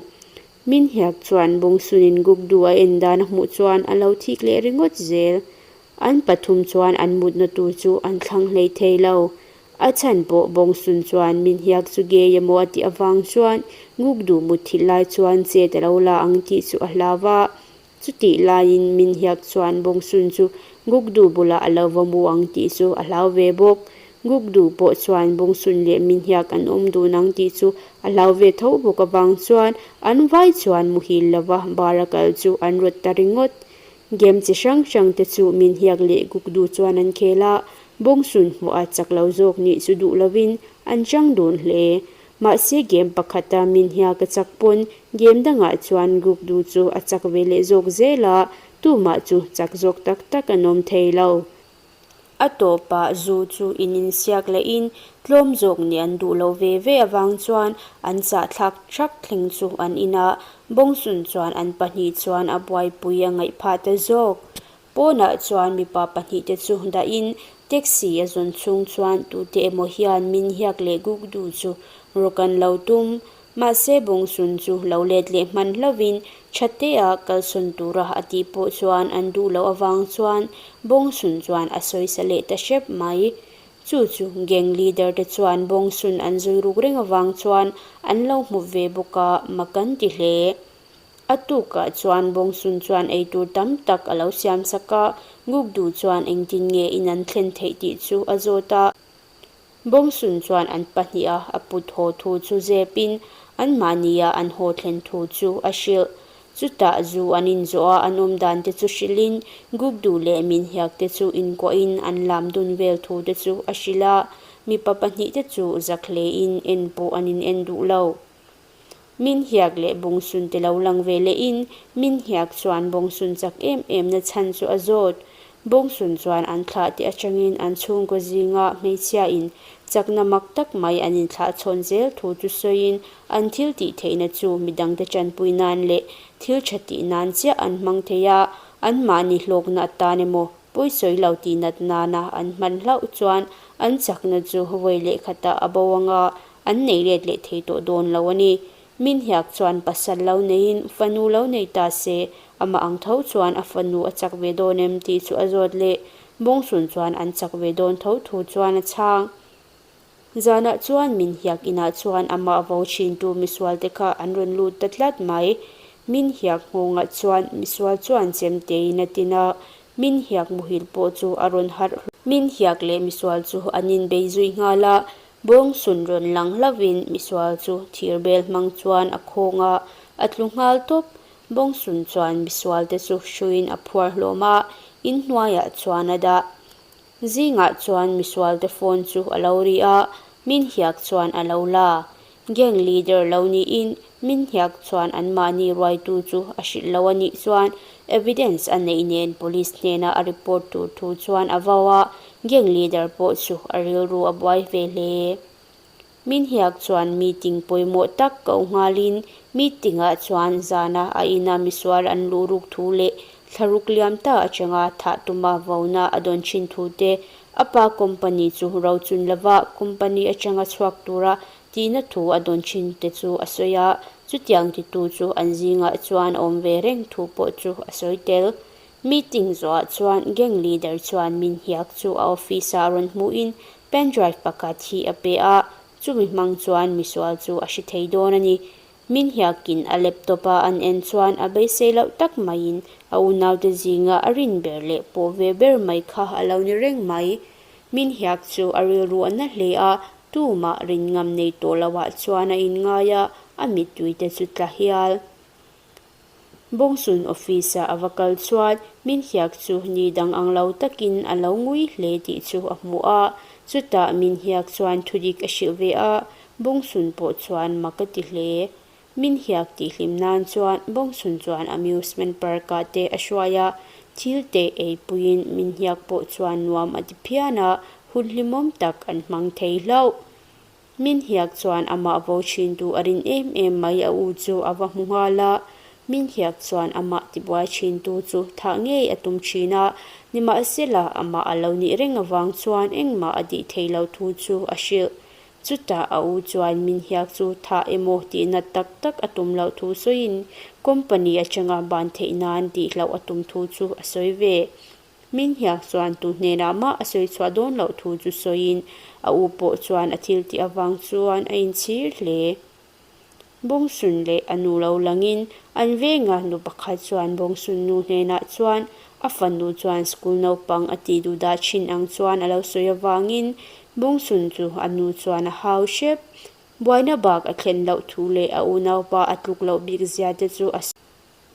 Min hiak chuan Bawngsunin Gugdu a en dan a hmuh chuan a lo thik leh ringawt zel. An pathum chuan an mutna tur chu an thlang hlei thei lo. A chhan pawh Bawngsun chuan min hiak chu gei emaw a tih avang chuan Ngukduh mutthilh lai chuan chet a lo la ang tih chu a hlau va. Chutih laiin min hiak chuan Bawngsun chu Ngukduh bulah a lo va mu ang tih chu a hlau ve bawk. Ngukduh pawh chuan Bawngsun leh min hiak an awm dun ang tih chu a hlau ve tho bawk avang chuan an vai chuan muhil lova bar a kal chu an rawt ta ringawt. Game chi hrang hrang te chu min hiak leh guk duh chuan an khel a, bawngsun hmuh a chak lo zawk nih chu duh lovin an chang dun hle. Mahse game pakhata min hiak a chak pawn game dangah chuan guk duh chu a chak ve leh zawk zel a, tumah chu chak zawk tak tak an awm thei lo. A tawpah zu chu in insiak lehin tlawm zawk nih an duh lo ve ve avang chuan an chahthlak thak thleng chu an in a, Bawngsun chuan an pahnih chuan a buaipui a ngaih phah ta zawk. Pawnah chuan mipa pahnihte chu dahin taxi a zawn chhung chuan tute emaw hian min hiak leh guk duh chu rawk an lo tum. Mahse Bawngsun chu lo let leh hman hlovin Thatea kalsawn tura a tih pawh chuan an duh loh avang chuan Bawngsun chuan a sawisa leh ta hrep mai. Chu chu gang leader te chuan Bawngsun an zui ruk reng avang chuan an lo hmu ve bawk a, mak an ti hle. A tukah chuan Bawngsun chuan eitur tam tak a lo siam sak a, Ngukdu chuan engtin nge in an thlen theih tih chu a zawt a. Bawngsun chuan an pahniha a put haw thu chu zepin anmahnia an haw thlen thu chu a hrilh. Chutah zu an inzawh a, an awm dan te chu hrilhin Gukdu leh Minhiak te chu inkuahin an lam dun vel thu te chu a hrilh a, mipa pahnih te chu zak hlein en pawh an in en duh lo. Minhiak leh Bawngsun te lo lang ve lehin Minhiak chuan Bawngsun chak em em na chhan chu a zawt. Bawngsun chuan an thlah te atangin an chhungkaw zinga hmeichhiain chakna mak tak mai an inthlah chhawn zel thu chu sawiin an thil tih theihna chu midangte tanpui nan leh thil tha tih nan chiah an hmang thei a, anmahni hlawkna atan emaw pawisawi lo tih nat nana an hman hlauh chuan an chakna chu vawi leh khatah a bo anga An nei let leh thei tawh dawn lo a ni. Min hiak chuan pasal lo neiin fanu lo nei ta se, amah ang tho chuan a fanu a chak ve dawn em tih chu a zawt leh. Bawngsun chuan an chak ve dawn tho thu chuan a chhang. Zanah chuan min hiak inah chuan amah vo thintu misual te kha an rawn lut ta tlat mai. Min hiak nghawngah chuan misual chuan chem tein a tin a, min hiak muhil pawh chu a rawn harh. Min hiak leh misual chu an inbei zui nghal a, Bawngsun rawn lang hlauhin misual chu thirbel hmang chuan a khawng a, a tlu nghal tawp. Bawngsun chuan misual te chu hruiin a phuar hlawm a, inhnuaiah chuan a dah. Zingah chuan misual te phone chu a lo ri a, min hiak chuan a lo la. Gang leader lo niin min hiak chuan anmahni ruaitu chu a hrilh lo a nih chuan evidence a neih nen police hnena a report tur thu chuan a vau a, Gang leader pawh chu a rilru a buai ve hle. Min hiak chuan meeting pawimawh tak ko nghalin meeting ah chuan zana a ina misual an luh ruk thu leh thlaruk liam ta atanga thah tuma vona a dawn thin thu te, a pa company chu rochun lova company atanga chhuak tura tihna thu a dawn thin te chu a sawi a, chutiang titu chu an zingah chuan a awm ve reng thu pawh chu a sawi tel. Meeting zawhah chuan gang leader chuan min hiak chu a office ah rawn hmuhin pen drive pakhat hi a pe a, chumi hmang chuan misual chu a hre thei dawn a ni. Min hiakin a laptop a an en chuan a beisei loh tak maiin a unaute zinga a rin ber leh pawh ve ber mai kha a lo ni reng mai. Min hiak chu a rilru a na hle a, tumah rin ngam nei tawh loah chuan a inngai a, a mittui te chu tla hial. Bawngsun office-a a va kal chuan min hiak chu ni dang ang lo takin a lo ngui hle tih chu a hmu a. Chutah min hiak chuan thudik a hrilh ve a, Bawngsun pawh chuan mak a ti hle. Min hiak tih hlim nan chuan Bawngsun chuan amusement park-ah te a hruai a, thil te ei puiin min hiak pawh chuan nuam a ti phian a, hun hlimawm tak an hmang thei hlauh. Min hiak chuan amah vo thin tu a rin em em mai a u chu a va hmu nghal a, min hiak chuan amah tibuai thin tu chu thah ngei a tum thin a, nimahsela amah a lo nih reng avang chuan engmah a dih thei lo thu chu a hrilh. Chutah a u chuan min hiak chu thah emaw tih nat tak tak a tum loh thu sawiin company atanga ban theih nan tih hlauh a tum thu chu a sawi ve. Min hiak chuan tu hnenah mah a sawi chhuah dawn loh thu chu sawiin a u pawh chuan a thil tih avang chuan a inchhir hle. Bawngsun leh a nu lo langin an venga nu pakhat chuan Bawngsun nu hnenah chuan a fanu chuan school naupang a tih duh dah thin ang chuan a lo sawi avangin Bawngsun chu a nu chuan a hau hrep. Buaina bak a thlen loh thu leh a unaupa a tluk loh bik zia te chu a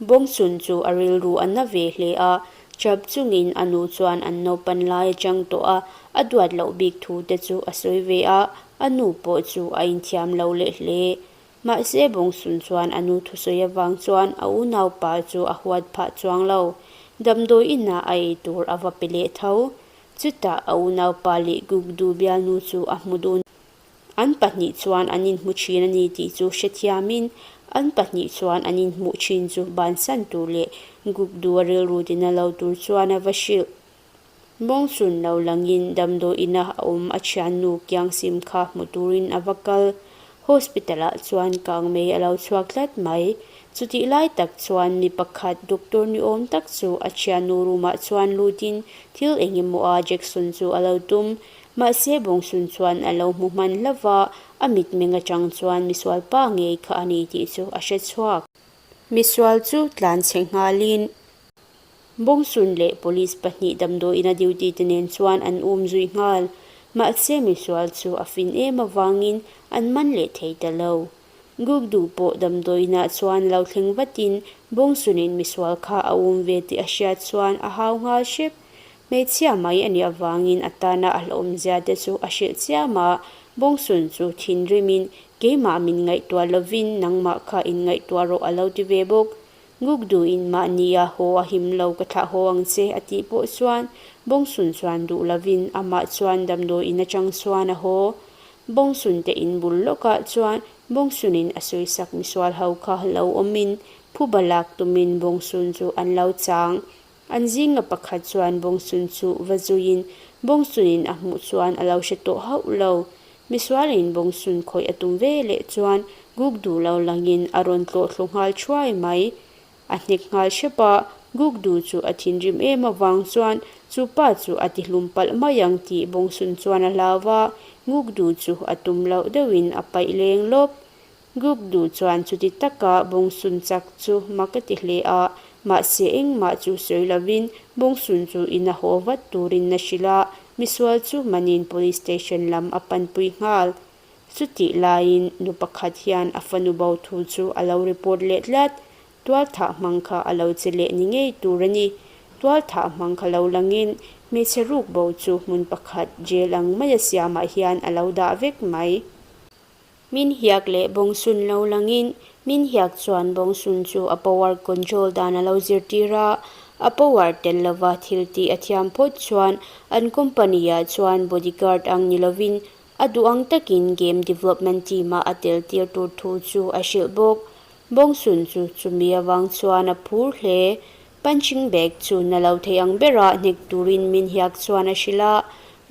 Bawngsun chu a rilru a na ve hle a, chap chungin a nu chuan an naupan lai atang tawh a, a duat loh bik thu te chu a sawi ve a, a nu pawh chu a inthiam lo leh hle. Mahse Bawngsun chuan a nu thusawi avang chuan a unaupa chu a huat phah chuang lo. Damdawi inah a ei tur a va pe leh tho. Chutah a unaupa leh Gukdu bialnu chu a hmu dun. An pahnih chuan an inhmu thin a ni tih chu hrethiamin an pahnih chuan an inhmuh thin chu bansan tur leh Gukdu a rilru tina lo tur chuan a va hrilh. Mawngchun lo langin damdawiina a awm a thiannu Kiangsim kha hmu turin a va kal. Hospital-ah chuan kangmei a lo chhuak tlat mai. Chutih lai tak chuan mi pakhat doctor ni awm tak chu a thiannu room-ah chuan lutin thil eng emaw a Jackson chu a lo tum. Mahse Bawngsun chuan a lo hmu hman hlauh va, a mitmeng atang chuan misual pa ngei kha a ni tih chu a hre chhuak. Misual chu tlan chhe nghalin Bawngsun leh police pahnih damdawiina duty te nen chuan an um zui nghal. Mahse misual chu a fin em avangin an man leh thei ta lo. Gukdu pawh damdawiinah chuan lo thleng vatin Bawngsunin misual kha a um ve tih a hriat chuan a hau nghal hrep. Hmeichhia mai a nih avangin a tana a hlauhawmzia te chu a hrilh chiam a, Bawngsun chu thinrimin keimah min ngaihtuah lovin nangmah kha inngaihtuah rawh a lo ti ve bawk. Gukduin mahnia haw a him lo ka thlah haw ang che a tih pawh chuan Bawngsun chuan duh lovin amah chuan damdawiin atang chuan a haw. Bawngsun te in bul lawkah chuan Bawngsunin a sawisak misual ho kha lo awmin phuba lak tumin Bawngsun chu an lo chang. An zinga pakhat chuan Bawngsun chu va zuiin Bawngsunin a hmuh chuan a lo hre tawh hauh lo. Misualin Bawngsun khawih a tum ve leh chuan Guk duh lo langin a rawn tlawh thlu nghal thuai mai. A hnek nghal hrep a, Guk duh chu a thinrim em avang chuan chu pa chu a tihlum palh mai ang tih Bawngsun chuan a hlau va, Guk duh chu a tum loh deuhin a paih leng lawp. Guk duh chuan chuti taka Bawngsun chak chu mak a ti hle a, mahse engmah chu sawi lovin Bawngsun chu in a haw vat turin a hrilh a, misual chu manin police station lam a panpui nghal. Chutih laiin nu pakhat hian a fanu bo thu chu a lo report leh tlat, tualthah hmang kha a lo che leh ni ngei tur a ni. Tualthah hmang kha lo langin hmeichhe ruk bo chu hmun pakhat jail ang maia siamah hian a lo dah vek mai. Min hiak leh Bawngsun lo langin Min hiak chuan Bawngsun chu a power control dan a lo zirtir a, a power tel lova thil tih a thiam phawt chuan an company-ah chuan bodyguard ang ni lovin a duh ang takin game development team-ah a tel tir tur thu chu a hrilh bawk. Bawngsun chu chumi avang chuan a phur hle. Punching bag chu na lo thei ang bera hnek turin min hiak chuan a hrilh a,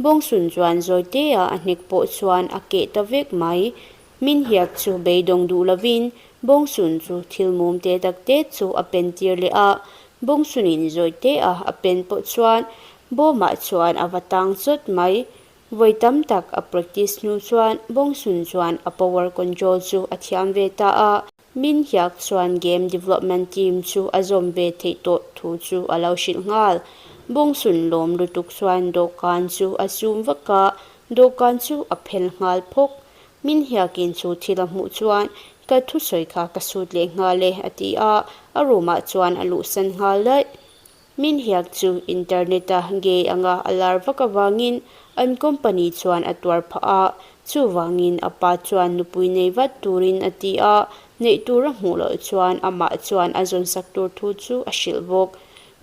Bawngsun chuan zawitea a hnek pawh chuan a keh ta vek mai. Min hiak chu beidawng duh lovin Bawngsun chu thil mum te tak te chu a pen tir leh a, Bawngsunin zawitea a pen pawh chuan bawmah chuan a va tang chawt mai. Vawi tam tak a practice hnu chuan Bawngsun chuan a power control chu a thiam ve ta a. Min Hyuk chuan game development team chu a zawm ve theih tawh thu chu a lo hrilh nghal. Bawngsun lawm lutuk chuan dawhkan chu a zoom vak a, dawhkan chu a phel nghal phawk. Min Hyuk-in chu thil a hmuh chuan, Ka thusawi kha ka sut leh nghal e, a ti a, a room-ah chuan a luhsan nghal daih. Min Hyuk chu internet-a gay anga a lar vak avangin an company chuan a tuar phah a, chuvangin a pa chuan nupui nei vat turin a ti a, neih tur a hmuh loh chuan amah chuan a zawnsak tur thu chu a hrilh bawk.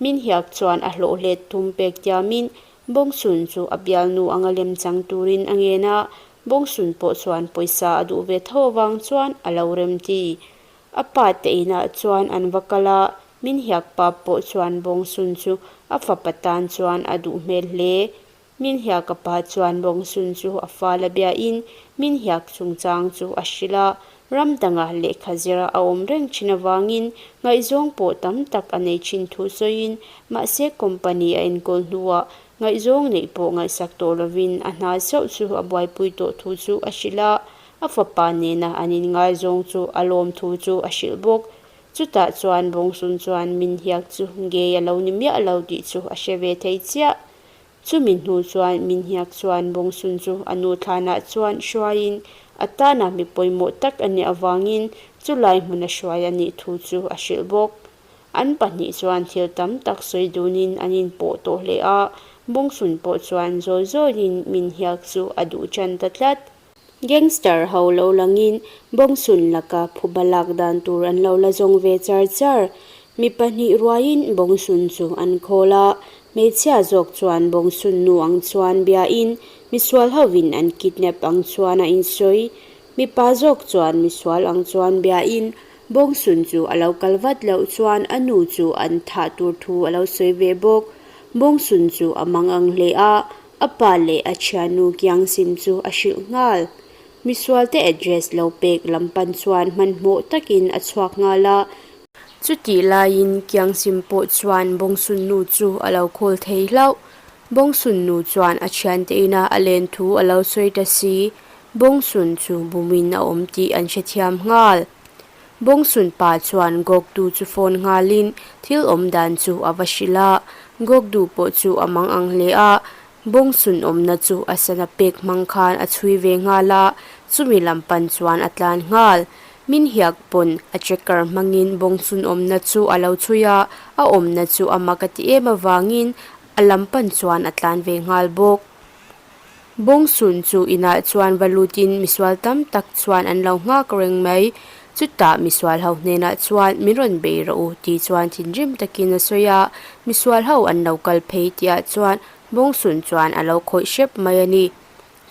Min Hyuk chuan a hlawhlet tum pek tiamin Bawngsun chu a bialnu anga lem chang turin a ngen a, Bawngsun pawh chuan pawisa a duh ve tho avang chuan a lo remti. A pa te inah chuan an va kal a, min hiak pa pawh chuan Bawngsun chu a fapa tan chuan a duh hmel hle. Min hiak a pa chuan Bawngsun chu a fa la biain min hiak chungchang chu a hrilh a, ram danga lehkha zira a awm reng thin avangin ngaihzawng pawh tam tak a nei thin thu sawiin mahse company a enkawl hnuah ngaihzawng neih pawh ngaihsak tawh lovin a hna chauh chu a buaipui tawh thu chu a hrilh a. A fapa nena an inngaizawng chu a lawm thu chu a hrilh bawk. Chutah chuan Bawngsun chuan min hiak chu ngei a lo ni miah lo tih chu a hre ve thei chiah. Chumi hnu chuan min hiak chuan Bawngsun chu a nu thlanah chuan hruaiin a tana mi pawimawh tak a nih avangin chulai hmuna hruai a nih thu chu a hrilh bawk. An pahnih chuan thil tam tak sawi dunin an inpawh tawh hle a, Bawngsun pawh chuan zawi zawiin min hiak chu a duh ṭan ta tlat. Gangster ho lo langin Bawngsun laka phuba lak dan tur an lo la zawng ve char char. Mi pahnih ruaiin Bawngsun chu an khawl a, hmeichhia zawk chuan Bawngsun nu ang chuan biain misual hovin an kidnap ang chuan a insawi. Mipa zawk chuan misual ang chuan biain Bawngsun chu a lo kal vat loh chuan a nu chu an thah tur thu a lo sawi ve bawk. Bawngsun chu a mang ang hle a, A pa leh a thiannu kiangsim chu a hrilh nghal. Misualte address lo pek lam pan chuan hmanhmawh takin a chhuak nghal a. Chutih laiin kiangsim pawh chuan Bawngsunnu chu a lo khawl thei hlauh. Bawngsunnu chuan a thiante ina a len thu a lo sawi ta si. Bawngsun chu bumin a awm tih an hrethiam nghal. Bawngsun pa chuan Gawktu chu phone nghalin thil awm dan chu a va hrilh a, Gawkdu pawh chu a mang ang hle a, Bawngsun awmna chu a sana pek hmang khan a chhui ve nghal a, chumi lam pan chuan a tlan nghal. Min hiak pawn a tracker hmangin Bawngsun awmna chu a lo chhui a, a awmna chu a mak a ti em avangin a lam pan chuan a tlan ve nghal bawk. Bawngsun chu inah chuan va lutin misual tam tak chuan an lo nghak reng mai. Chutah misual ho hnenah chuan min rawn bei rawh u tih chuan thinrim takin a sawi a, misual ho an lo kal phei tihah chuan Bawngsun chuan a lo khawih hrep mai a ni.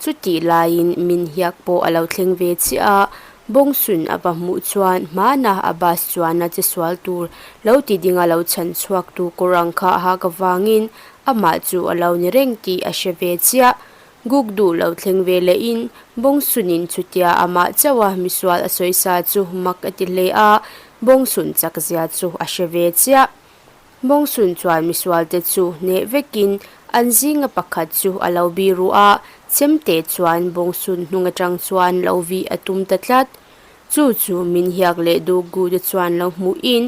Chutih laiin min hiak pawh a lo thleng ve chiah a, Bawngsun a va hmuh chuan hmana a bus chuan a che sual tur lo ti dinga lo chhan chhuak tu kawr ang kha a hak avangin Amah chu a lo ni reng tih a hre ve chiah. Guk duh lo thleng ve lehin Bawngsunin chutia amah chauha misual a sawisa chu mak a ti hle a, Bawngsun chakzia chu a hre ve chiah. Bawngsun chuan misualte chu hneh vekin an zinga pakhat chu a lo biru a, chemte chuan Bawngsun hnung atang chuan lo vih a tum ta tlat. Chu chu min hiak leh duh gu te chuan lo hmuhin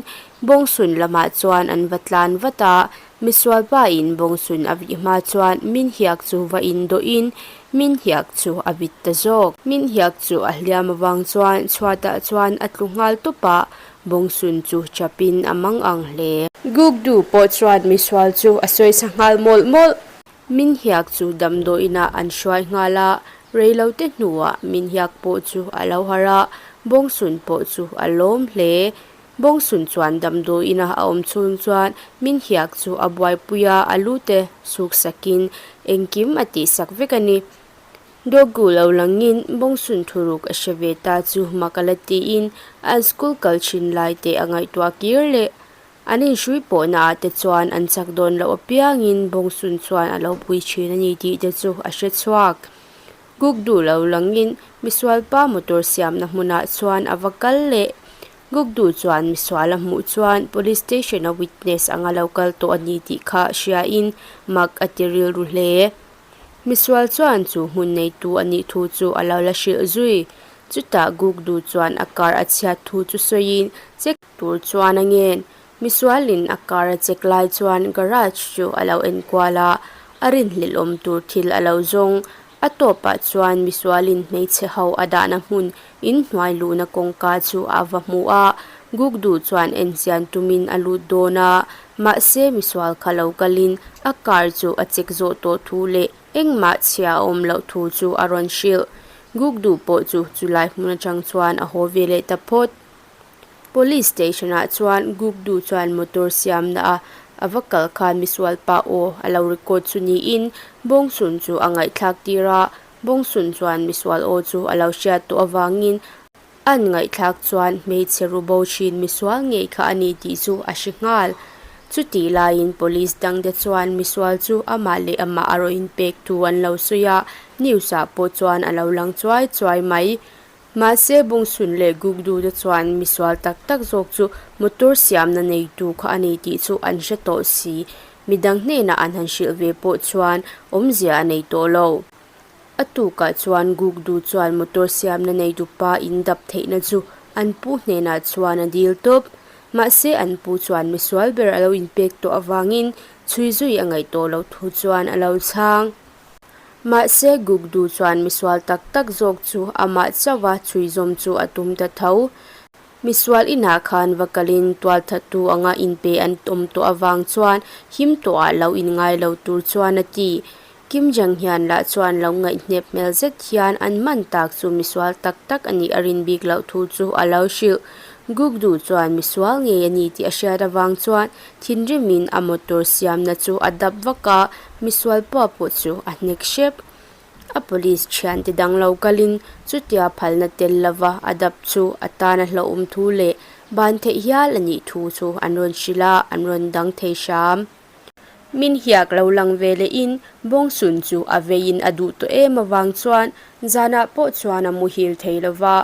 Bawngsun lamah chuan an va tlan vat a, misual pa in Bawngsun a vih hma chuan min hiak chu va in dawhin min hiak chu a vit ta zawk. Min hiak chu a hliam avang chuan chhuatah chuan a tlu nghal tawp a, Bawngsun chu chapin a mang ang hle. Gukdu pawh chuan misual chu a sawisa nghal mawlh mawlh. Min hiak chu damdawiinah an hruai nghal a, reilote hnuah min hiak pawh chu a lo harh a, Bawngsun pawh chu a lawm hle. Bawngsun chuan damdawiina a awm chhung chuan min hiak chu a buaipui a, a lu te suk sakin engkim a tihsak vek a ni. Dawgu lo langin Bawngsun thuruk a hre ve ta chu mak a la tiin an school kal thin lai te a ngaihtuah kir leh. An inhrui pawhna ah te chuan an chak dawn loh apiangin Bawngsun chuan a lo pui thin a ni tih te chu a hre chhuak. Guk duh lo langin misualpa motor siamna hmunah chuan a va kal leh. Guk duh chuan misual a hmuh chuan police station a witness anga lo kal tawh a ni tih kha hriain mak a ti rilru hle. Misual chuan chu hmun neitu a nih thu chu a lo la hrilh zui. Chutah Gukdu chuan a car a chhiat thu chu sawiin check tur chuan a ngen. Misualin a car a check lai chuan garage chu a lo enkual a, a rinhlelh awm tur thil a lo zawng. A tawpah chuan misualin hmeichhe ho a dahna hmun inhnuai luhna kawngka chu a va hmu a, Gukdu chuan enchian tumin a lut dawn a, mahse misual kha lo kalin a car chu a check zawh tawh thu leh Engmah chhia a awm loh thu chu a rawn hrilh. Gukdu pawh chu chulai hmun atang chuan a haw ve leh ta phawt. Police station ah chuan Gukdu chuan motor siamna a a va kal khan misual pa aw a lo record chu niin Bawngsun chu a ngaihthlak tir a, Bawngsun chuan misual aw chu a lo hriat tawh avangin An ngaihthlak chuan hmeichhe rubo thin misual ngei kha a ni tih chu a hre nghal. Chutih laiin police dangte chuan misual chu amah leh amah a rawn inpek thu an lo sawi a, news ah pawh chuan a lo lang chuai chuai mai. Mahse Bungsun leh Gukdu te chuan misual tak tak zawk chu motor siamna neitu kha a ni tih chu an hre tawh si. Midang hnenah an han hrilh ve pawh chuan awmzia a nei tawh lo. A tukah chuan Gukdu chuan motor siamna neitupa in dap theihna chu an pu hnenah chuan a dil tawp. Mahse an pu chuan misual ber a lo inpek tawh avangin chhui zui a ngaih tawh loh thu chuan a lo chhang. Mahse Gukdu chuan misual tak tak zawk chu amah chauha chhui zawm chu a tum ta tho. Misual inah khan va kalin tualthattu anga inpe an awm tawh avang chuan him tawhah lo inngai lo tur chuan a ti. Kim Jang hian lah chuan lo ngaihnep hmel zet hian an man tak chu misual tak tak a nih a rin bik loh thu chu a lo hrilh. Gukdu chuan misual ngei a ni tih a hriat avang chuan thinrimin a motor siamna chu a dap vak a, misual pua pawh chu a hnek hrep. A police thiante dang lo kalin chutia phalna tel lova a dap chu a tan a hlauhawm thu leh ban theih hial a nih thu chu an rawn hrilh a, an rawn dang thei hram. Min hiak lo lang ve lehin Bawngsun chu a veiin a duh tawh em avang chuan zanah pawh chuan a muhil thei lova,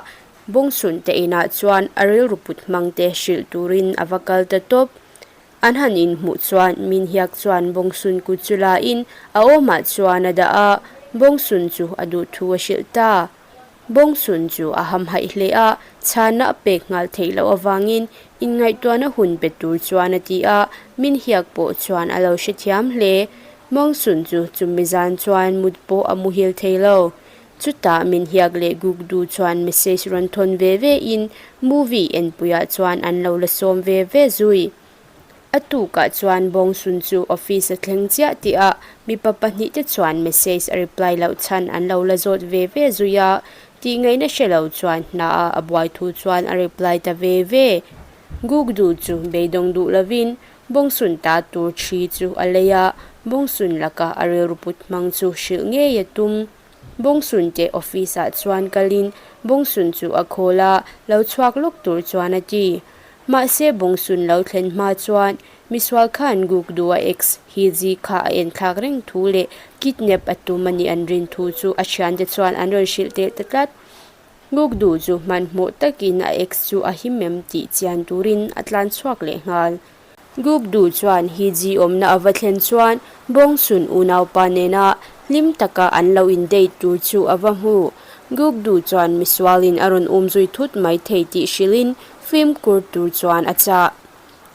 Bawngsun te inah chuan a rilru put hmang te hrilh turin a va kal ta tawp. An han inhmuh chuan min hiak chuan Bawngsun kut chu lain a awmah chuan a dah a, Bawngsun chu a duh thu a hrilh ta. Bawngsun chu a hamhaih hle a, chhanna a pek nghal theih loh avangin inngaihtuahna hun pe tur chuan a ti a, min hiak pawh chuan a lo hrethiam hle. Bawngsun chu chumi zan chuan mut pawh a muhil thei lo. Chutah min hiak leh Gukdu chuan message rawn thawn ve ve in movie enpuiah chuan an lo la sawm ve ve zui. A tukah chuan Bawngsun chu office a thleng chiah tih ah mipa pahnih te chuan message a reply loh chhan an lo la zawt ve ve zui a, tih ngaihna hre lo chuan hna ah a buai thu chuan a reply ta ve ve. Gukdu chu beidawng duh lovin Bawngsun ta tur thi chu a lei a, Bawngsun laka a rilru put hmang chu hrilh ngei a tum. Bawngsun te office ah chuan kalin Bawngsun chu a khawl a, lo chhuak lawk tur chuan a ti. Mahse Bawngsun lo thlen hma chuan misual khan Gukdu a ex Hiji kha a enthlak reng thu leh kidnap a tum a nih an rin thu chu a thiante chuan an rawn hrilh tel ta tlat. Gukdu chu hmanhmawh takin a ex chu a him em tih chian turin a tlan chhuak leh nghal. Gukdu chuan Hiji awmna a va thlen chuan Bawngsun unaupa nena hlim taka an lo in date tur chu a va hmu. Gukdu chuan misualin a rawn umzui thut mai thei tih hrilhin fimkhur tur chuan a chah.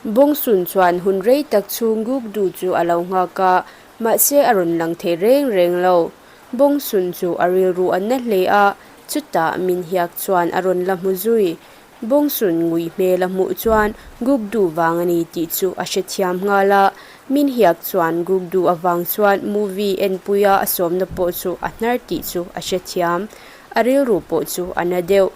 Bawngsun chuan hun rei tak chhung Gukdu chu a lo nghak a, mahse a rawn lang thei reng reng lo. Bawngsun chu a rilru a na hle a, chutah min hiak chuan a rawn la hmu zui. Bawngsun ngui hmel a hmuh chuan Gukdu vang a ni tih chu a hrethiam nghal a. Min hiak chuan Gukdu avang chuan movie enpuia a sawmna pawh chu a hnar tih chu a hrethiam. A rilru pawh chu a na deuh.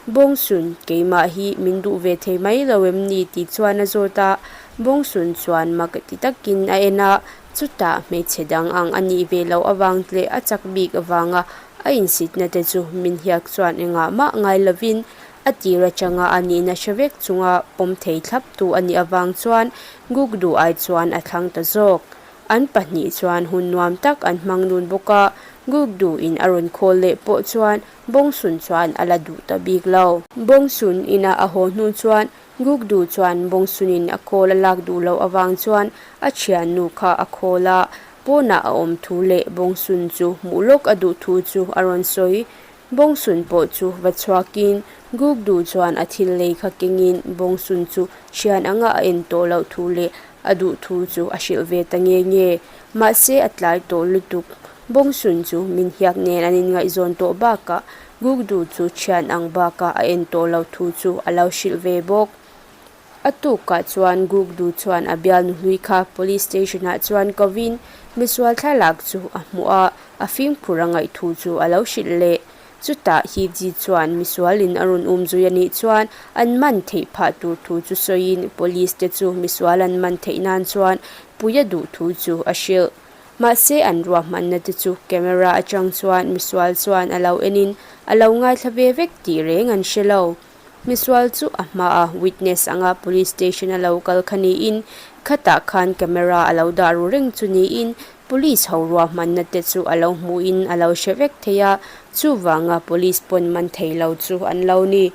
Bawngsun, keimah hi min duh ve thei mai lo em ni tih chuan a zawt a. Bawngsun chuan mak ti takin a en a, Chutah hmeichhe dang ang a nih ve loh avang leh a chak bik avanga a insitna te chu min hiak chuan engah mah ngai lovin a tir atanga a nihna hre vek chunga pawm thei thlap tu a nih avang chuan Gukdu ai chuan a thlang ta zawk. An pahnih chuan hun nuam tak an hmang dun bawk a, Gukdu in a rawn khawl leh pawh chuan Bawngsun chuan a la duh ta bik lo. Bawngsun ina a haw hnu chuan Gukdu chuan Bawngsunin a khawl a lak duh loh avang chuan a thiannu kha a khawl a, pawnah a awm thu leh Bawngsun chu hmuh lawk a duh thu chu a rawn sawi. Bawngsun pawh chu va chhuakin Gukdu chuan a thil lei kha kengin Bawngsun chu thian anga a en tawh loh thu leh a duh thu chu a hrilh ve ta nge nge. Mahse a tlai tawh lutuk. Bawngsun chu min hiak nen an inngaihzawn tawh bakah Gukdu chu thian ang bakah a en tawh loh thu chu a lo hrilh ve bawk. A tukah chuan Gukdu chuan a bialnu hlui kha Police Station ah chuan kovin misual thlalak chu a hmuh a, a fimkhur a ngaih thu chu a lo hrilh leh. Chutah Hiji chuan misualin a rawn umzui a nih chuan an man theih phah tur thu chu sawiin Police te chu misual an man theih nan chuan pui a duh thu chu a hrilh. Mahse an ruahmanna te chu camera atang chuan misual chuan a lo enin a lo ngaithla ve vek tih reng an hre lo. Misual chu a hmaa witness anga police station a lo kal kha niin khatah khan camera a lo dah ru reng chu niin police ho ruahmanna te chu a lo hmuhin a lo hre vek thei a, chuvanga police pawn man thei lo chu an lo ni.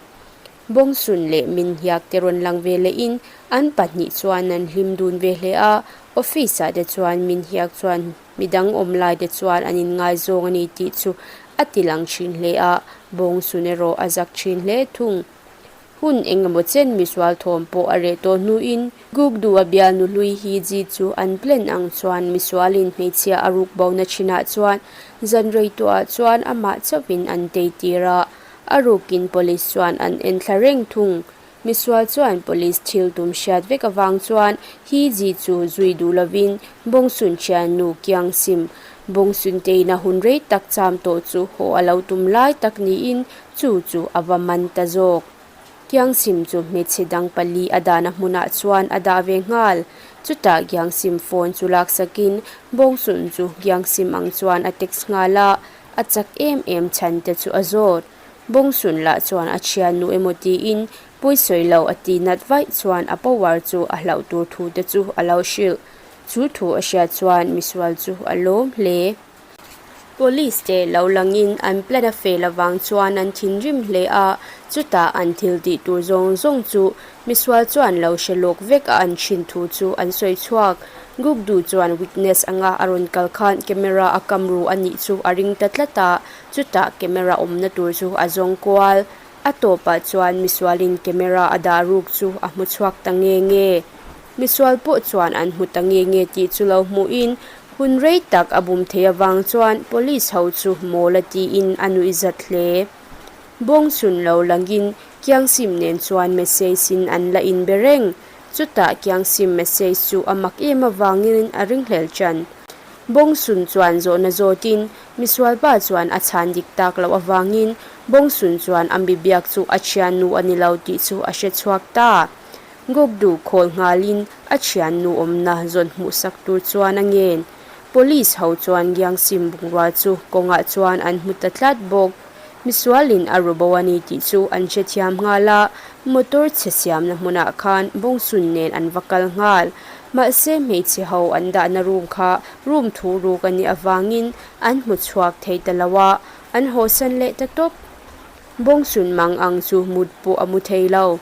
Bawngsun leh Minhiak te rawn lang ve lehin an pahnih chuan an hlim dun ve hle a, office ah te chuan Minhiak chuan Midang awm lai te chuan an inngaizawng a ni tih chu a ti lang thin hle a, bawngsun erawh a zak thin hle thung. Hun eng emaw chen misual thawm pawh a reh tawh hnuin Gukdu a bialnu hlui hi Ji chu an plan ang chuan misualin hmeichhia a ruk bona thinah chuan zan rei tawhah chuan amah chauhin an tei tir a, a rukin police chuan an enthla reng thung. Misual chuan police thil tum hriat vek avang chuan Hi Ji chu zui duh lovin Bawngsun thiannu Kiang Sim, Bawngsun teina hun rei tak cham tawh chu haw a lo tum lai tak niin chu chu a va man ta zawk. Kiang Sim chu hmeichhe dang pali a dahna hmunah chuan a dah ve nghal. Chutah Kiang Sim phone chu laksakin Bawngsun chu Kiang Sim ang chuan a text nghal a, a chak em em chhan te chu a zawt. Bawngsun lah chuan a thiannu emaw tiin pawisawi lo a ti nat vaih chuan a power chu a hlauh tur thu te chu a lo hrilh. Chu thu a hriat chuan misual chu a lawm hle. Police te lo langin an plan a fel avang chuan an thinrim hle a, chutah an thil tih tur zawng zawng chu misual chuan lo hre lawk vek a an thin thu chu an sawi chhuak. Gukdu chuan witness anga a rawn kal khan camera a kam ru a nih chu a ring ta tlat a, Chutah camera awmna tur chu a zawng kual. A tawpah chuan misualin camera a dah ruk chu a hmu chhuak ta nge nge. Misual pawh chuan an hmu ta nge nge tih chu lo hmuhin hun rei tak a bum thei avang chuan police ho chu mawl a tiin a nuih zat hle. Bawngchhun lo langin Kiangsim nen chuan message in an la inbe reng. Chutah Kiangsim message chu a mak em avangin a ringhlel ṭan. Bawngsun chuan zawhna zawtin misualpa chuan a chhan dik tak loh avangin Bawngsun chuan a mi biak chu a thiannu a ni lo tih chu a hre chhuak ta. Gawkdu khawl nghalin a thiannu awmna zawn hmuhsak tur chuan a ngen. Police ho chuan Giangsim bungrua chu kawngah chuan an hmu ta tlat bawk. Misualin a ru bo a ni tih chu an hrethiam nghal a, motor chhe siamna hmunah khan Bawngsun nen an va kal nghal. Mahse hmeichhe ho an dahna room kha room thu ruk a nih avangin an hmu chhuak thei ta lo a, an hawsan leh ta tawp. Bawngsun mang ang chu mut pawh a mu thei lo.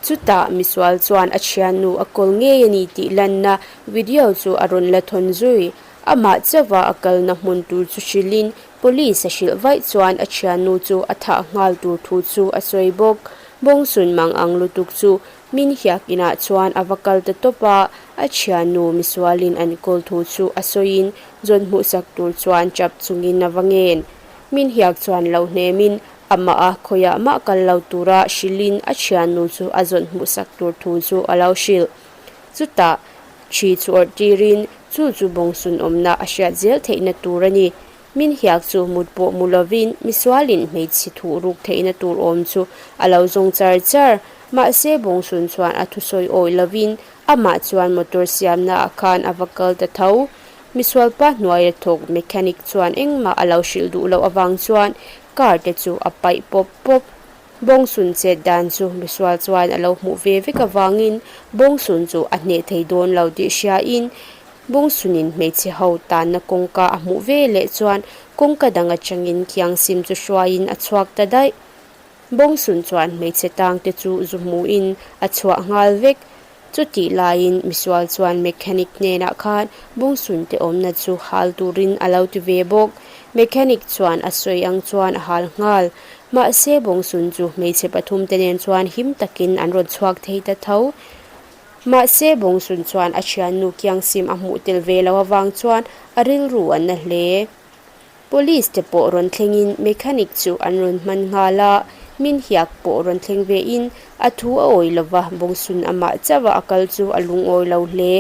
Chutah misual chuan a thiannu a kawl ngei a ni tih lanna video chu a rawn la thawn zui. Amah chauha a kalna hmun tur chu hrilhin Police a hrilh vaih chuan a thiannu chu a thah nghal tur thu chu a sawi bawk. Bawngsun mang ang lutuk chu min hiak inah chuan a va kal ta tawp a, a thiannu misualin an kawl thu chu a sawiin zawn hmuhsak tur chuan chap chungin a va ngen. Min hiak chuan lo hnemin amah a khawiah mah kal lo tura hrilhin a thiannu chu a zawn hmuhsak tur thu chu a lo hrilh. Chutah thi chu awrh tirin chu chu bawngsun awmna a hriat zel theihna tur a ni. Min hiak chu mut pawh mu lovin misualin hmeichhe thuh ruk theihna tur awm chu a lo zawng char char. Mahse bawngsun chuan a thusawi awih lovin amah chuan motor siamnaah khan a va kal ta tho. Misualpa hnuaia thawk mechanic chuan engmah a lo hrilh duh loh avang chuan car te chu a paih pawp pawp. Bawngsun chet dan chu misual chuan a lo hmuh ve vek avangin Bawngsun chu a hneh thei dawn lo tih hriain Bawngsunin hmeichhe ho tanna kawngka a hmuh ve leh chuan kawngka dang atangin Kiangsim chu hruaiin a chhuak ta daih. Bawngsun chuan hmeichhe tangte chu zu hmuhin a chhuah nghal vek. Chutih laiin misual chuan mechanic hnenah khan Bawngsun te awmna chu hal turin a lo ti ve bawk. Mechanic chuan a sawi ang chuan a hal nghal. Mahse Bawngsun chu hmeichhe pathumte nen chuan him takin an rawn chhuak thei ta tho. Mahse Bawngsun chuan a thiannu Kiangsim a hmuh tel ve lo avang chuan a rilru a na hle. Police te pawh rawn thlengin mechanic chu an rawn hman nghal a, min hiak pawh rawn thleng vein a thu a awih lova Bawngsun amah chauha a kal chu a lungawi lo hle.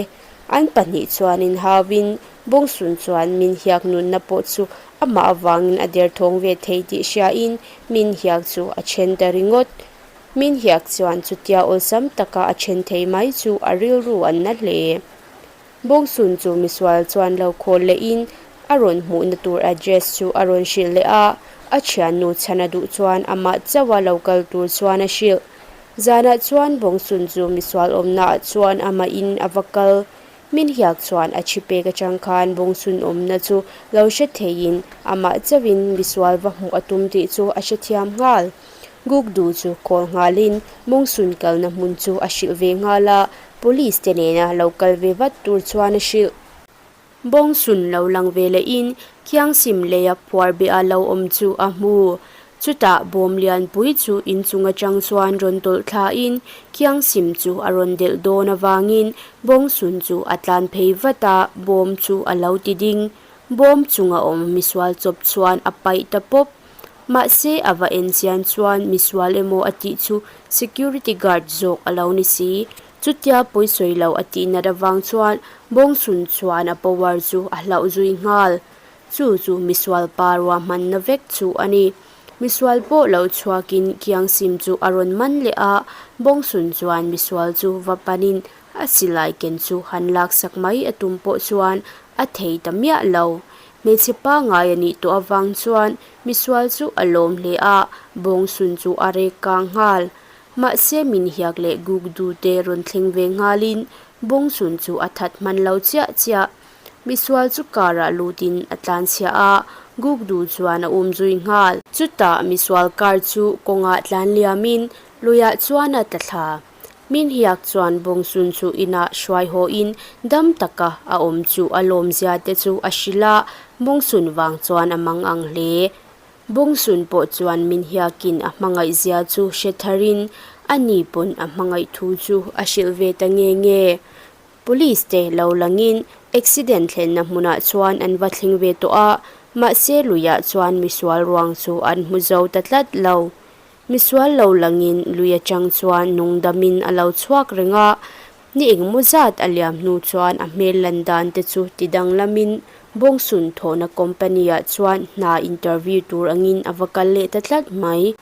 An pahnih chuan inhauvin Bawngsun chuan min hiak nunna pawh chu amah avangin a derthawng ve thei tih hriain min hiak chu a then ta ringawt. Min hiak chuan chutia awlsam taka a then thei mai chu a rilru an na hle. Bawngsun chu misual chuan lo khawl lehin a rawn hmuhna tur address chu a rawn hrilh leh a, a thiannu chhan a duh chuan amah chauha lo kal tur chuan a hrilh. Zanah chuan Bawngsun chu misual awmnaah chuan amahin a va kal. Min hiak chuan a thi pek atang khan Bawngsun awmna chu lo hre theiin amah chauhin misual va hmuh a tum tih chu a hrethiam nghal. Gukdu chu call nghalin Bawngsun kalna hmun chu a hrilh ve nghal a, Police te nena lo kal ve vat tur chuan a hrilh. Bawngsun lo lang ve lehin Khiangsim leia phuar beh a lo awm chu a hmu. Chutah bawm lianpui chu inchung atang chuan rawn tawlh thlain Khiangsim chu a rawn delh dawn avangin Bawngsun chu a tlan phei vat a, bawm chu a lo ti ding. Bawm chunga awm misual chawp chuan a paih ta pawp. Mahse a va en chian chuan misual emaw a tih chu security guard zawk a lo ni si. Chutia pawisawi lo a tih nat avang chuan Bawngsun chuan a power chu a hlauh zui nghal. Chu chu misual pa ruahmanna vek chu a ni. Misual pawh lo chhuakin Kiangsim chu a rawn man leh a, Bawngsun chuan misual chu va panin a silai ken chu han laksak mai a tum pawh chuan a thei ta miah lo. Hmeichhe pangngai a nih tawh avang chuan misual chu a lawm hle a, Bawngsun chu a rek kang nghal. Mahse min hiak leh guk du te rawn thleng ve nghalin Bawngsun chu a that hman lo chiah chiah. Misual chu car ah lutin a tlanchhia a, guk du chuan a um zui nghal. Chutah misual car chu kawngah tlan liamin luiah chuan a tla thla. Min hiak chuan Bawngsun chu inah hruai hawhin dam taka a awm chu a lawmzia te chu a hrilh a, Bawngsun vang chuan a mang ang hle. Bawngsun pawh chuan min hiakin a hmangaihzia chu hre tharin a ni pawn a hmangaih thu chu a hrilh ve ta nge nge. Police te lo langin accident thlenna hmunah chuan an va thleng ve tawh a, mahse luiah chuan misual ruang chu an hmu zo ta tlat lo. Misual lo langin lui atang chuan nungdamin a lo chhuak reng a, ni engmaw zat a liam hnu chuan a hmel lan dan te chu ti danglamin Bawngsun thawhna company ah chuan hna interview tur angin a va kal leh ta tlat mai.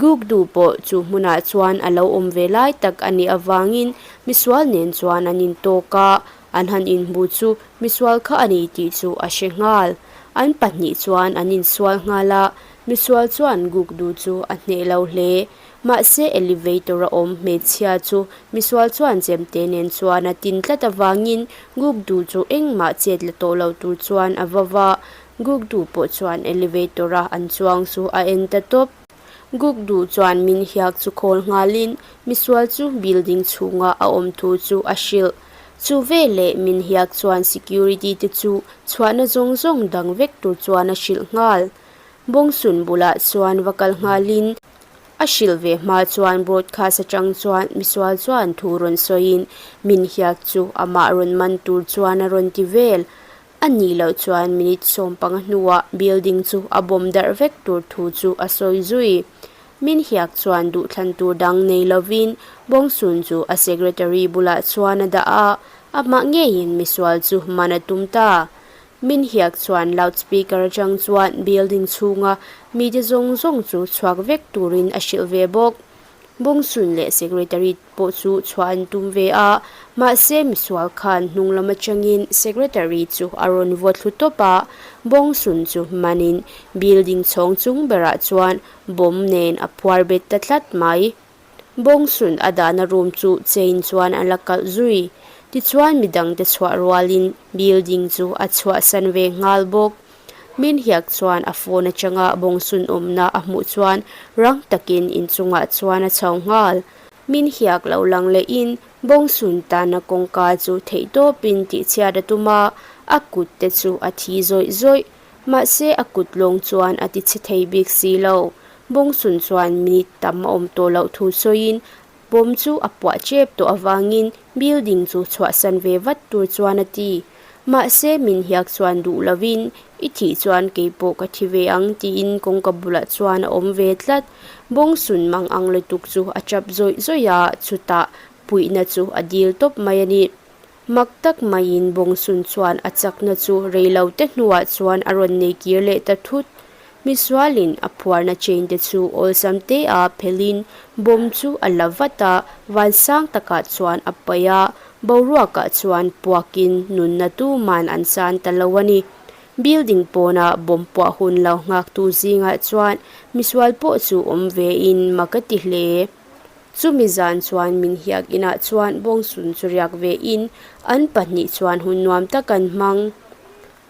Gukdu pawh chu hmunah chuan a lo awm ve lai tak a nih avangin misual nen chuan an intawk a, an han inhmu chu misual kha a ni tih chu a hre nghal. An pahnih chuan an insual nghal a, Misual chuan Gukdu chu a hneh lo hle. Mahse elevator a awm hmeichhia chu misual chuan chemte nen chuan a tin tlat avangin Gukdu chu engmah chet la tawh lo tur chuan a va va. Gukdu pawh chuan elevator a an chuang chu a en ta tawp. Gukdu chuan min hiak chu khawl nghalin misual chu building chhunga a awm thu chu a hrilh. Chu veleh min hiak chuan security te chu chhuahna zawng zawng dang vek tur chuan a hrilh nghal. Bawngsun bulah chuan va kal nghalin a hrilh ve hma chuan broadcast atang chuan misual chuan thu rawn sawiin min hiak chu amah rawn man tur chuan a rawn ti vel. A nih loh chuan minute 15 hnuah building chu a bawm darh vek tur thu chu a sawi zui. Min hiak chuan duhthlan tur dang nei lovin Bawngsun chu a secretary bulah chuan a dah a, amah ngeiin misual chu man a tum ta. Min hiak chuan loudspeaker atang chuan building chhunga mite zawng zawng chu chhuak vek turin a hrilh ve bawk. Bawngsun leh secretary pawh chu chhuah an tum ve a, mahse misual khan hnung lam atangin secretary chu a rawn vaw thlu tawp a, Bawngsun chu manin building chhawng chung berah chuan bomb nen a phuar bet ta tlat mai. Bawngsun a dahna room chu chain chuan a la kalh zui. Tichuan midangte chhuah rualin building chu a chhuahsan ve nghal bawk. Min hiak chuan a phone atanga Bawngsun awmna a hmuh chuan rang takin inchungah chuan a chho nghal. Min hiak lo lang lehin Bawngsun tana kawngka chu theihtawpin tihchhiat a tum a, a kut te chu a thi zawih zawih. Mahse a kut lawng chuan a ti chhe thei bik si lo. Bawngsun chuan minute tam a awm tawh loh thu sawiin Bawm chu a puah chep tawh avangin building chu chhuahsan ve vat tur chuan a ti. Mahse min hiak chuan duh lovin i thih chuan keipawh ka thi ve ang tiin kawngka bulah chuan a awm ve tlat. Bawngsun mang ang lutuk chu a chap zawih zawih a, chutah puihna chu a dil tawp mai a ni. Mak tak maiin Bawngsun chuan a chakna chu reilo te hnuah chuan a rawn nei kir leh ta thut. Misualin a phuarna chain te chu awlsam te a phelhin bomb chu a la vat a, vansang takah chuan a paih a, boruakah chuan puakin nunna tuman an san ta lo a ni. Building pawna bomb puah hun lo nghaktu zingah chuan misual pawh chu awm vein mak a ti hle. Chumi zan chuan min hiak inah chuan bawngsun chu riak vein an pahnih chuan hun nuam tak an hmang.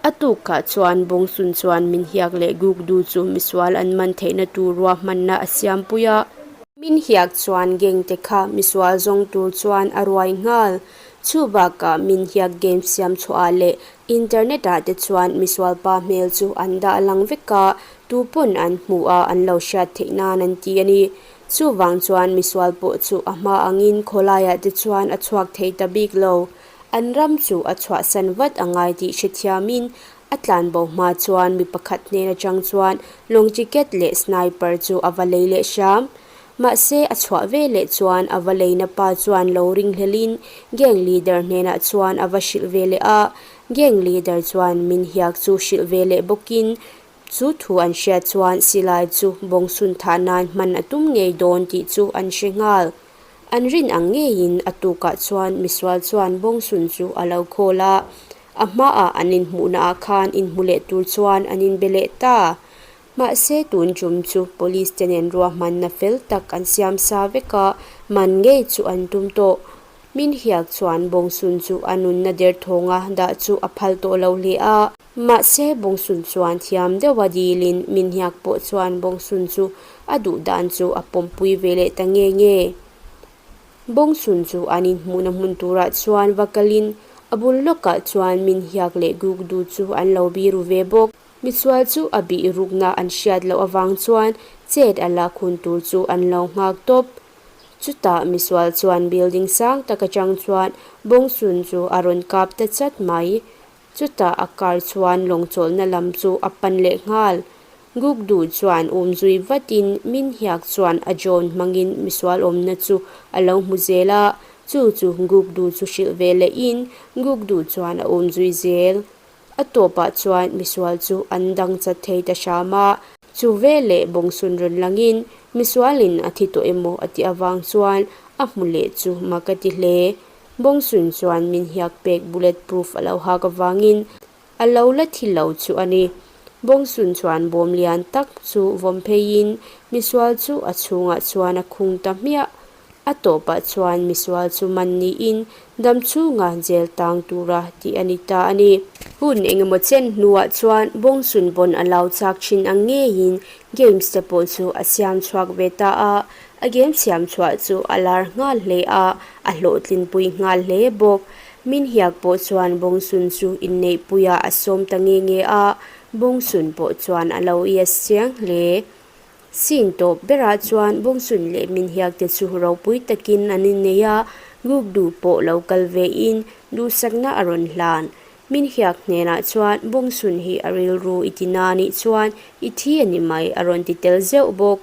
A tukah chuan bawngsun chuan min hiak leh gukdu chu misual an man theihna tur ruahmanna a siampui a. Min hiak chuan gang te kha misual zawng tur chuan a ruai nghal. Chu bakah min hiak game siam chhuah leh internet ah te chuan misual pa hmel chu an dah lang vek a, tu pawn an hmuh a an lo hriat theih nan an ti a ni. Chuvang chuan misual pawh chu a hma angin khawlaiah te chuan a chhuak thei ta bik lo. An ram chu a chhuahsan vat a ngai tih hrethiamin a tlanbo hma chuan mi pakhat hnen atang chuan lawng ticket leh sniper chu a va lei leh hram. Mahse a chhuah ve leh chuan a va leina pa chuan lo ringhlelin gang leader hnenah chuan a va hrilh ve leh a. Gang leader chuan min hiak chu hrilh ve leh bawkin Chu thu an hriat chuan silai chu bawngsun thah nan hman a tum ngei dawn tih chu an hre nghal. An rin ang ngeiin a tukah chuan misual chuan bawngsun chu a lo khawl a, a hmaah an inhmuhnaah khan inhmu leh tur chuan an inbe leh ta. Mahse tun tum chu police te nen ruahmanna fel tak an siam sa vek a, man ngei chu an tum tawh. Min hiak chuan bawngsun chu a nunna derthawnga dah chu a phal tawh lo hle a. Mahse, Bawngsun chuan thiam deuha dilin min hiak pawh chuan Bawngsun chu a duh dan chu a pawmpui ve leh ta nge nge. Bawngsun chu an inhmuhna hmun turah chuan va kalin a bul lawkah chuan min hiak leh Gukdu chu an lo biru ve bawk. Misual chu a bih rukna an hriat loh avang chuan chet a lak hun tur chu an lo nghak tawp. Chutah misual chuan building sang tak atang chuan Bawngsun chu a rawn kap ta chat mai. Chutah a car chuan lawng chawlhna lam chu a pan leh nghal. Gukdu chuan um zui vatin min hiak chuan a drone hmangin misual awmna chu a lo hmu zel a, chu chu Gukdu chu hrilh ve lehin Gukdu chuan a um zui zel. A tawpah chuan misual chu an dang chat thei ta hram a, chu veleh bawngsun rawn langin misualin a thi tawh emaw a tih avang chuan a hmu leh chu mak a ti hle. Bawngsun chuan min hiak pek bullet proof a lo hak avangin a lo la thi lo chu a ni. Bawngsun chuan bawm lian tak chu vawm pheiin misual chu a chhungah chuan a khung ta hmiah. A tawpah chuan misual chu man niin dam chhunga jail tang tura tih a ni ta a ni. Hun engemaw chen hnuah chuan Bawngsun pawn a lo chak thin ang ngeiin games te pawh chu a siam chhuak ve ta a. A game siam chhuah chu a lar nghal hle a, a hlawhtlinpui nghal hle bawk. Min hiak pawh chuan Bawngsun chu inneihpuiah a sawm ta nge nge a, Bawngsun pawh chuan a lo yes chiang hle. Scene tawp berah chuan Bawngsun leh Min hiak te chu ropui takin an innei a, Gukdu pawh lo kal vein duhsakna a rawn hlan. Min hiak hnenah chuan Bawngsun hi a rilru i ti na nih chuan i thi a ni mai a rawn ti tel zeuh bawk.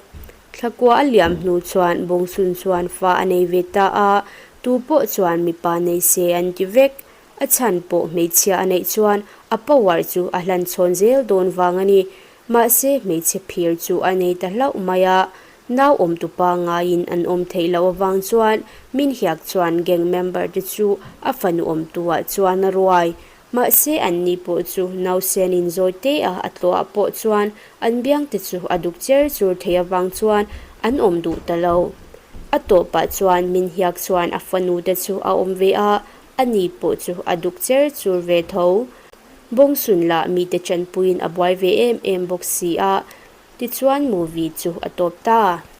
Thlakua a liam hnu chuan Bawngsun chuan fa a nei ve ta a, tu pawh chuan mipa nei se an ti vek. A chhan pawh hmeichhia a neih chuan a power chu a hlan chhawn zel dawn vang a ni. Mahse hmeichhe phir chu a nei ta hlauh mai a, nau awmtu pa ngaiin an awm theih loh avang chuan min hiak chuan gang member te chu a fanu awmtuah chuan a ruai. Mahse an ni pawh chu nausen in zawi te a a tlawh ah pawh chuan an biang te chu a duk cher chur thei avang chuan an awm duh ta lo. A tawpah chuan min hiak chuan a fanu te chu a awm ve a, a ni pawh chu a duk cher chur ve tho. Bawngsun lah mite chanpuiin a buai ve em em bawk si a, tichuan movie chu a tawp ta.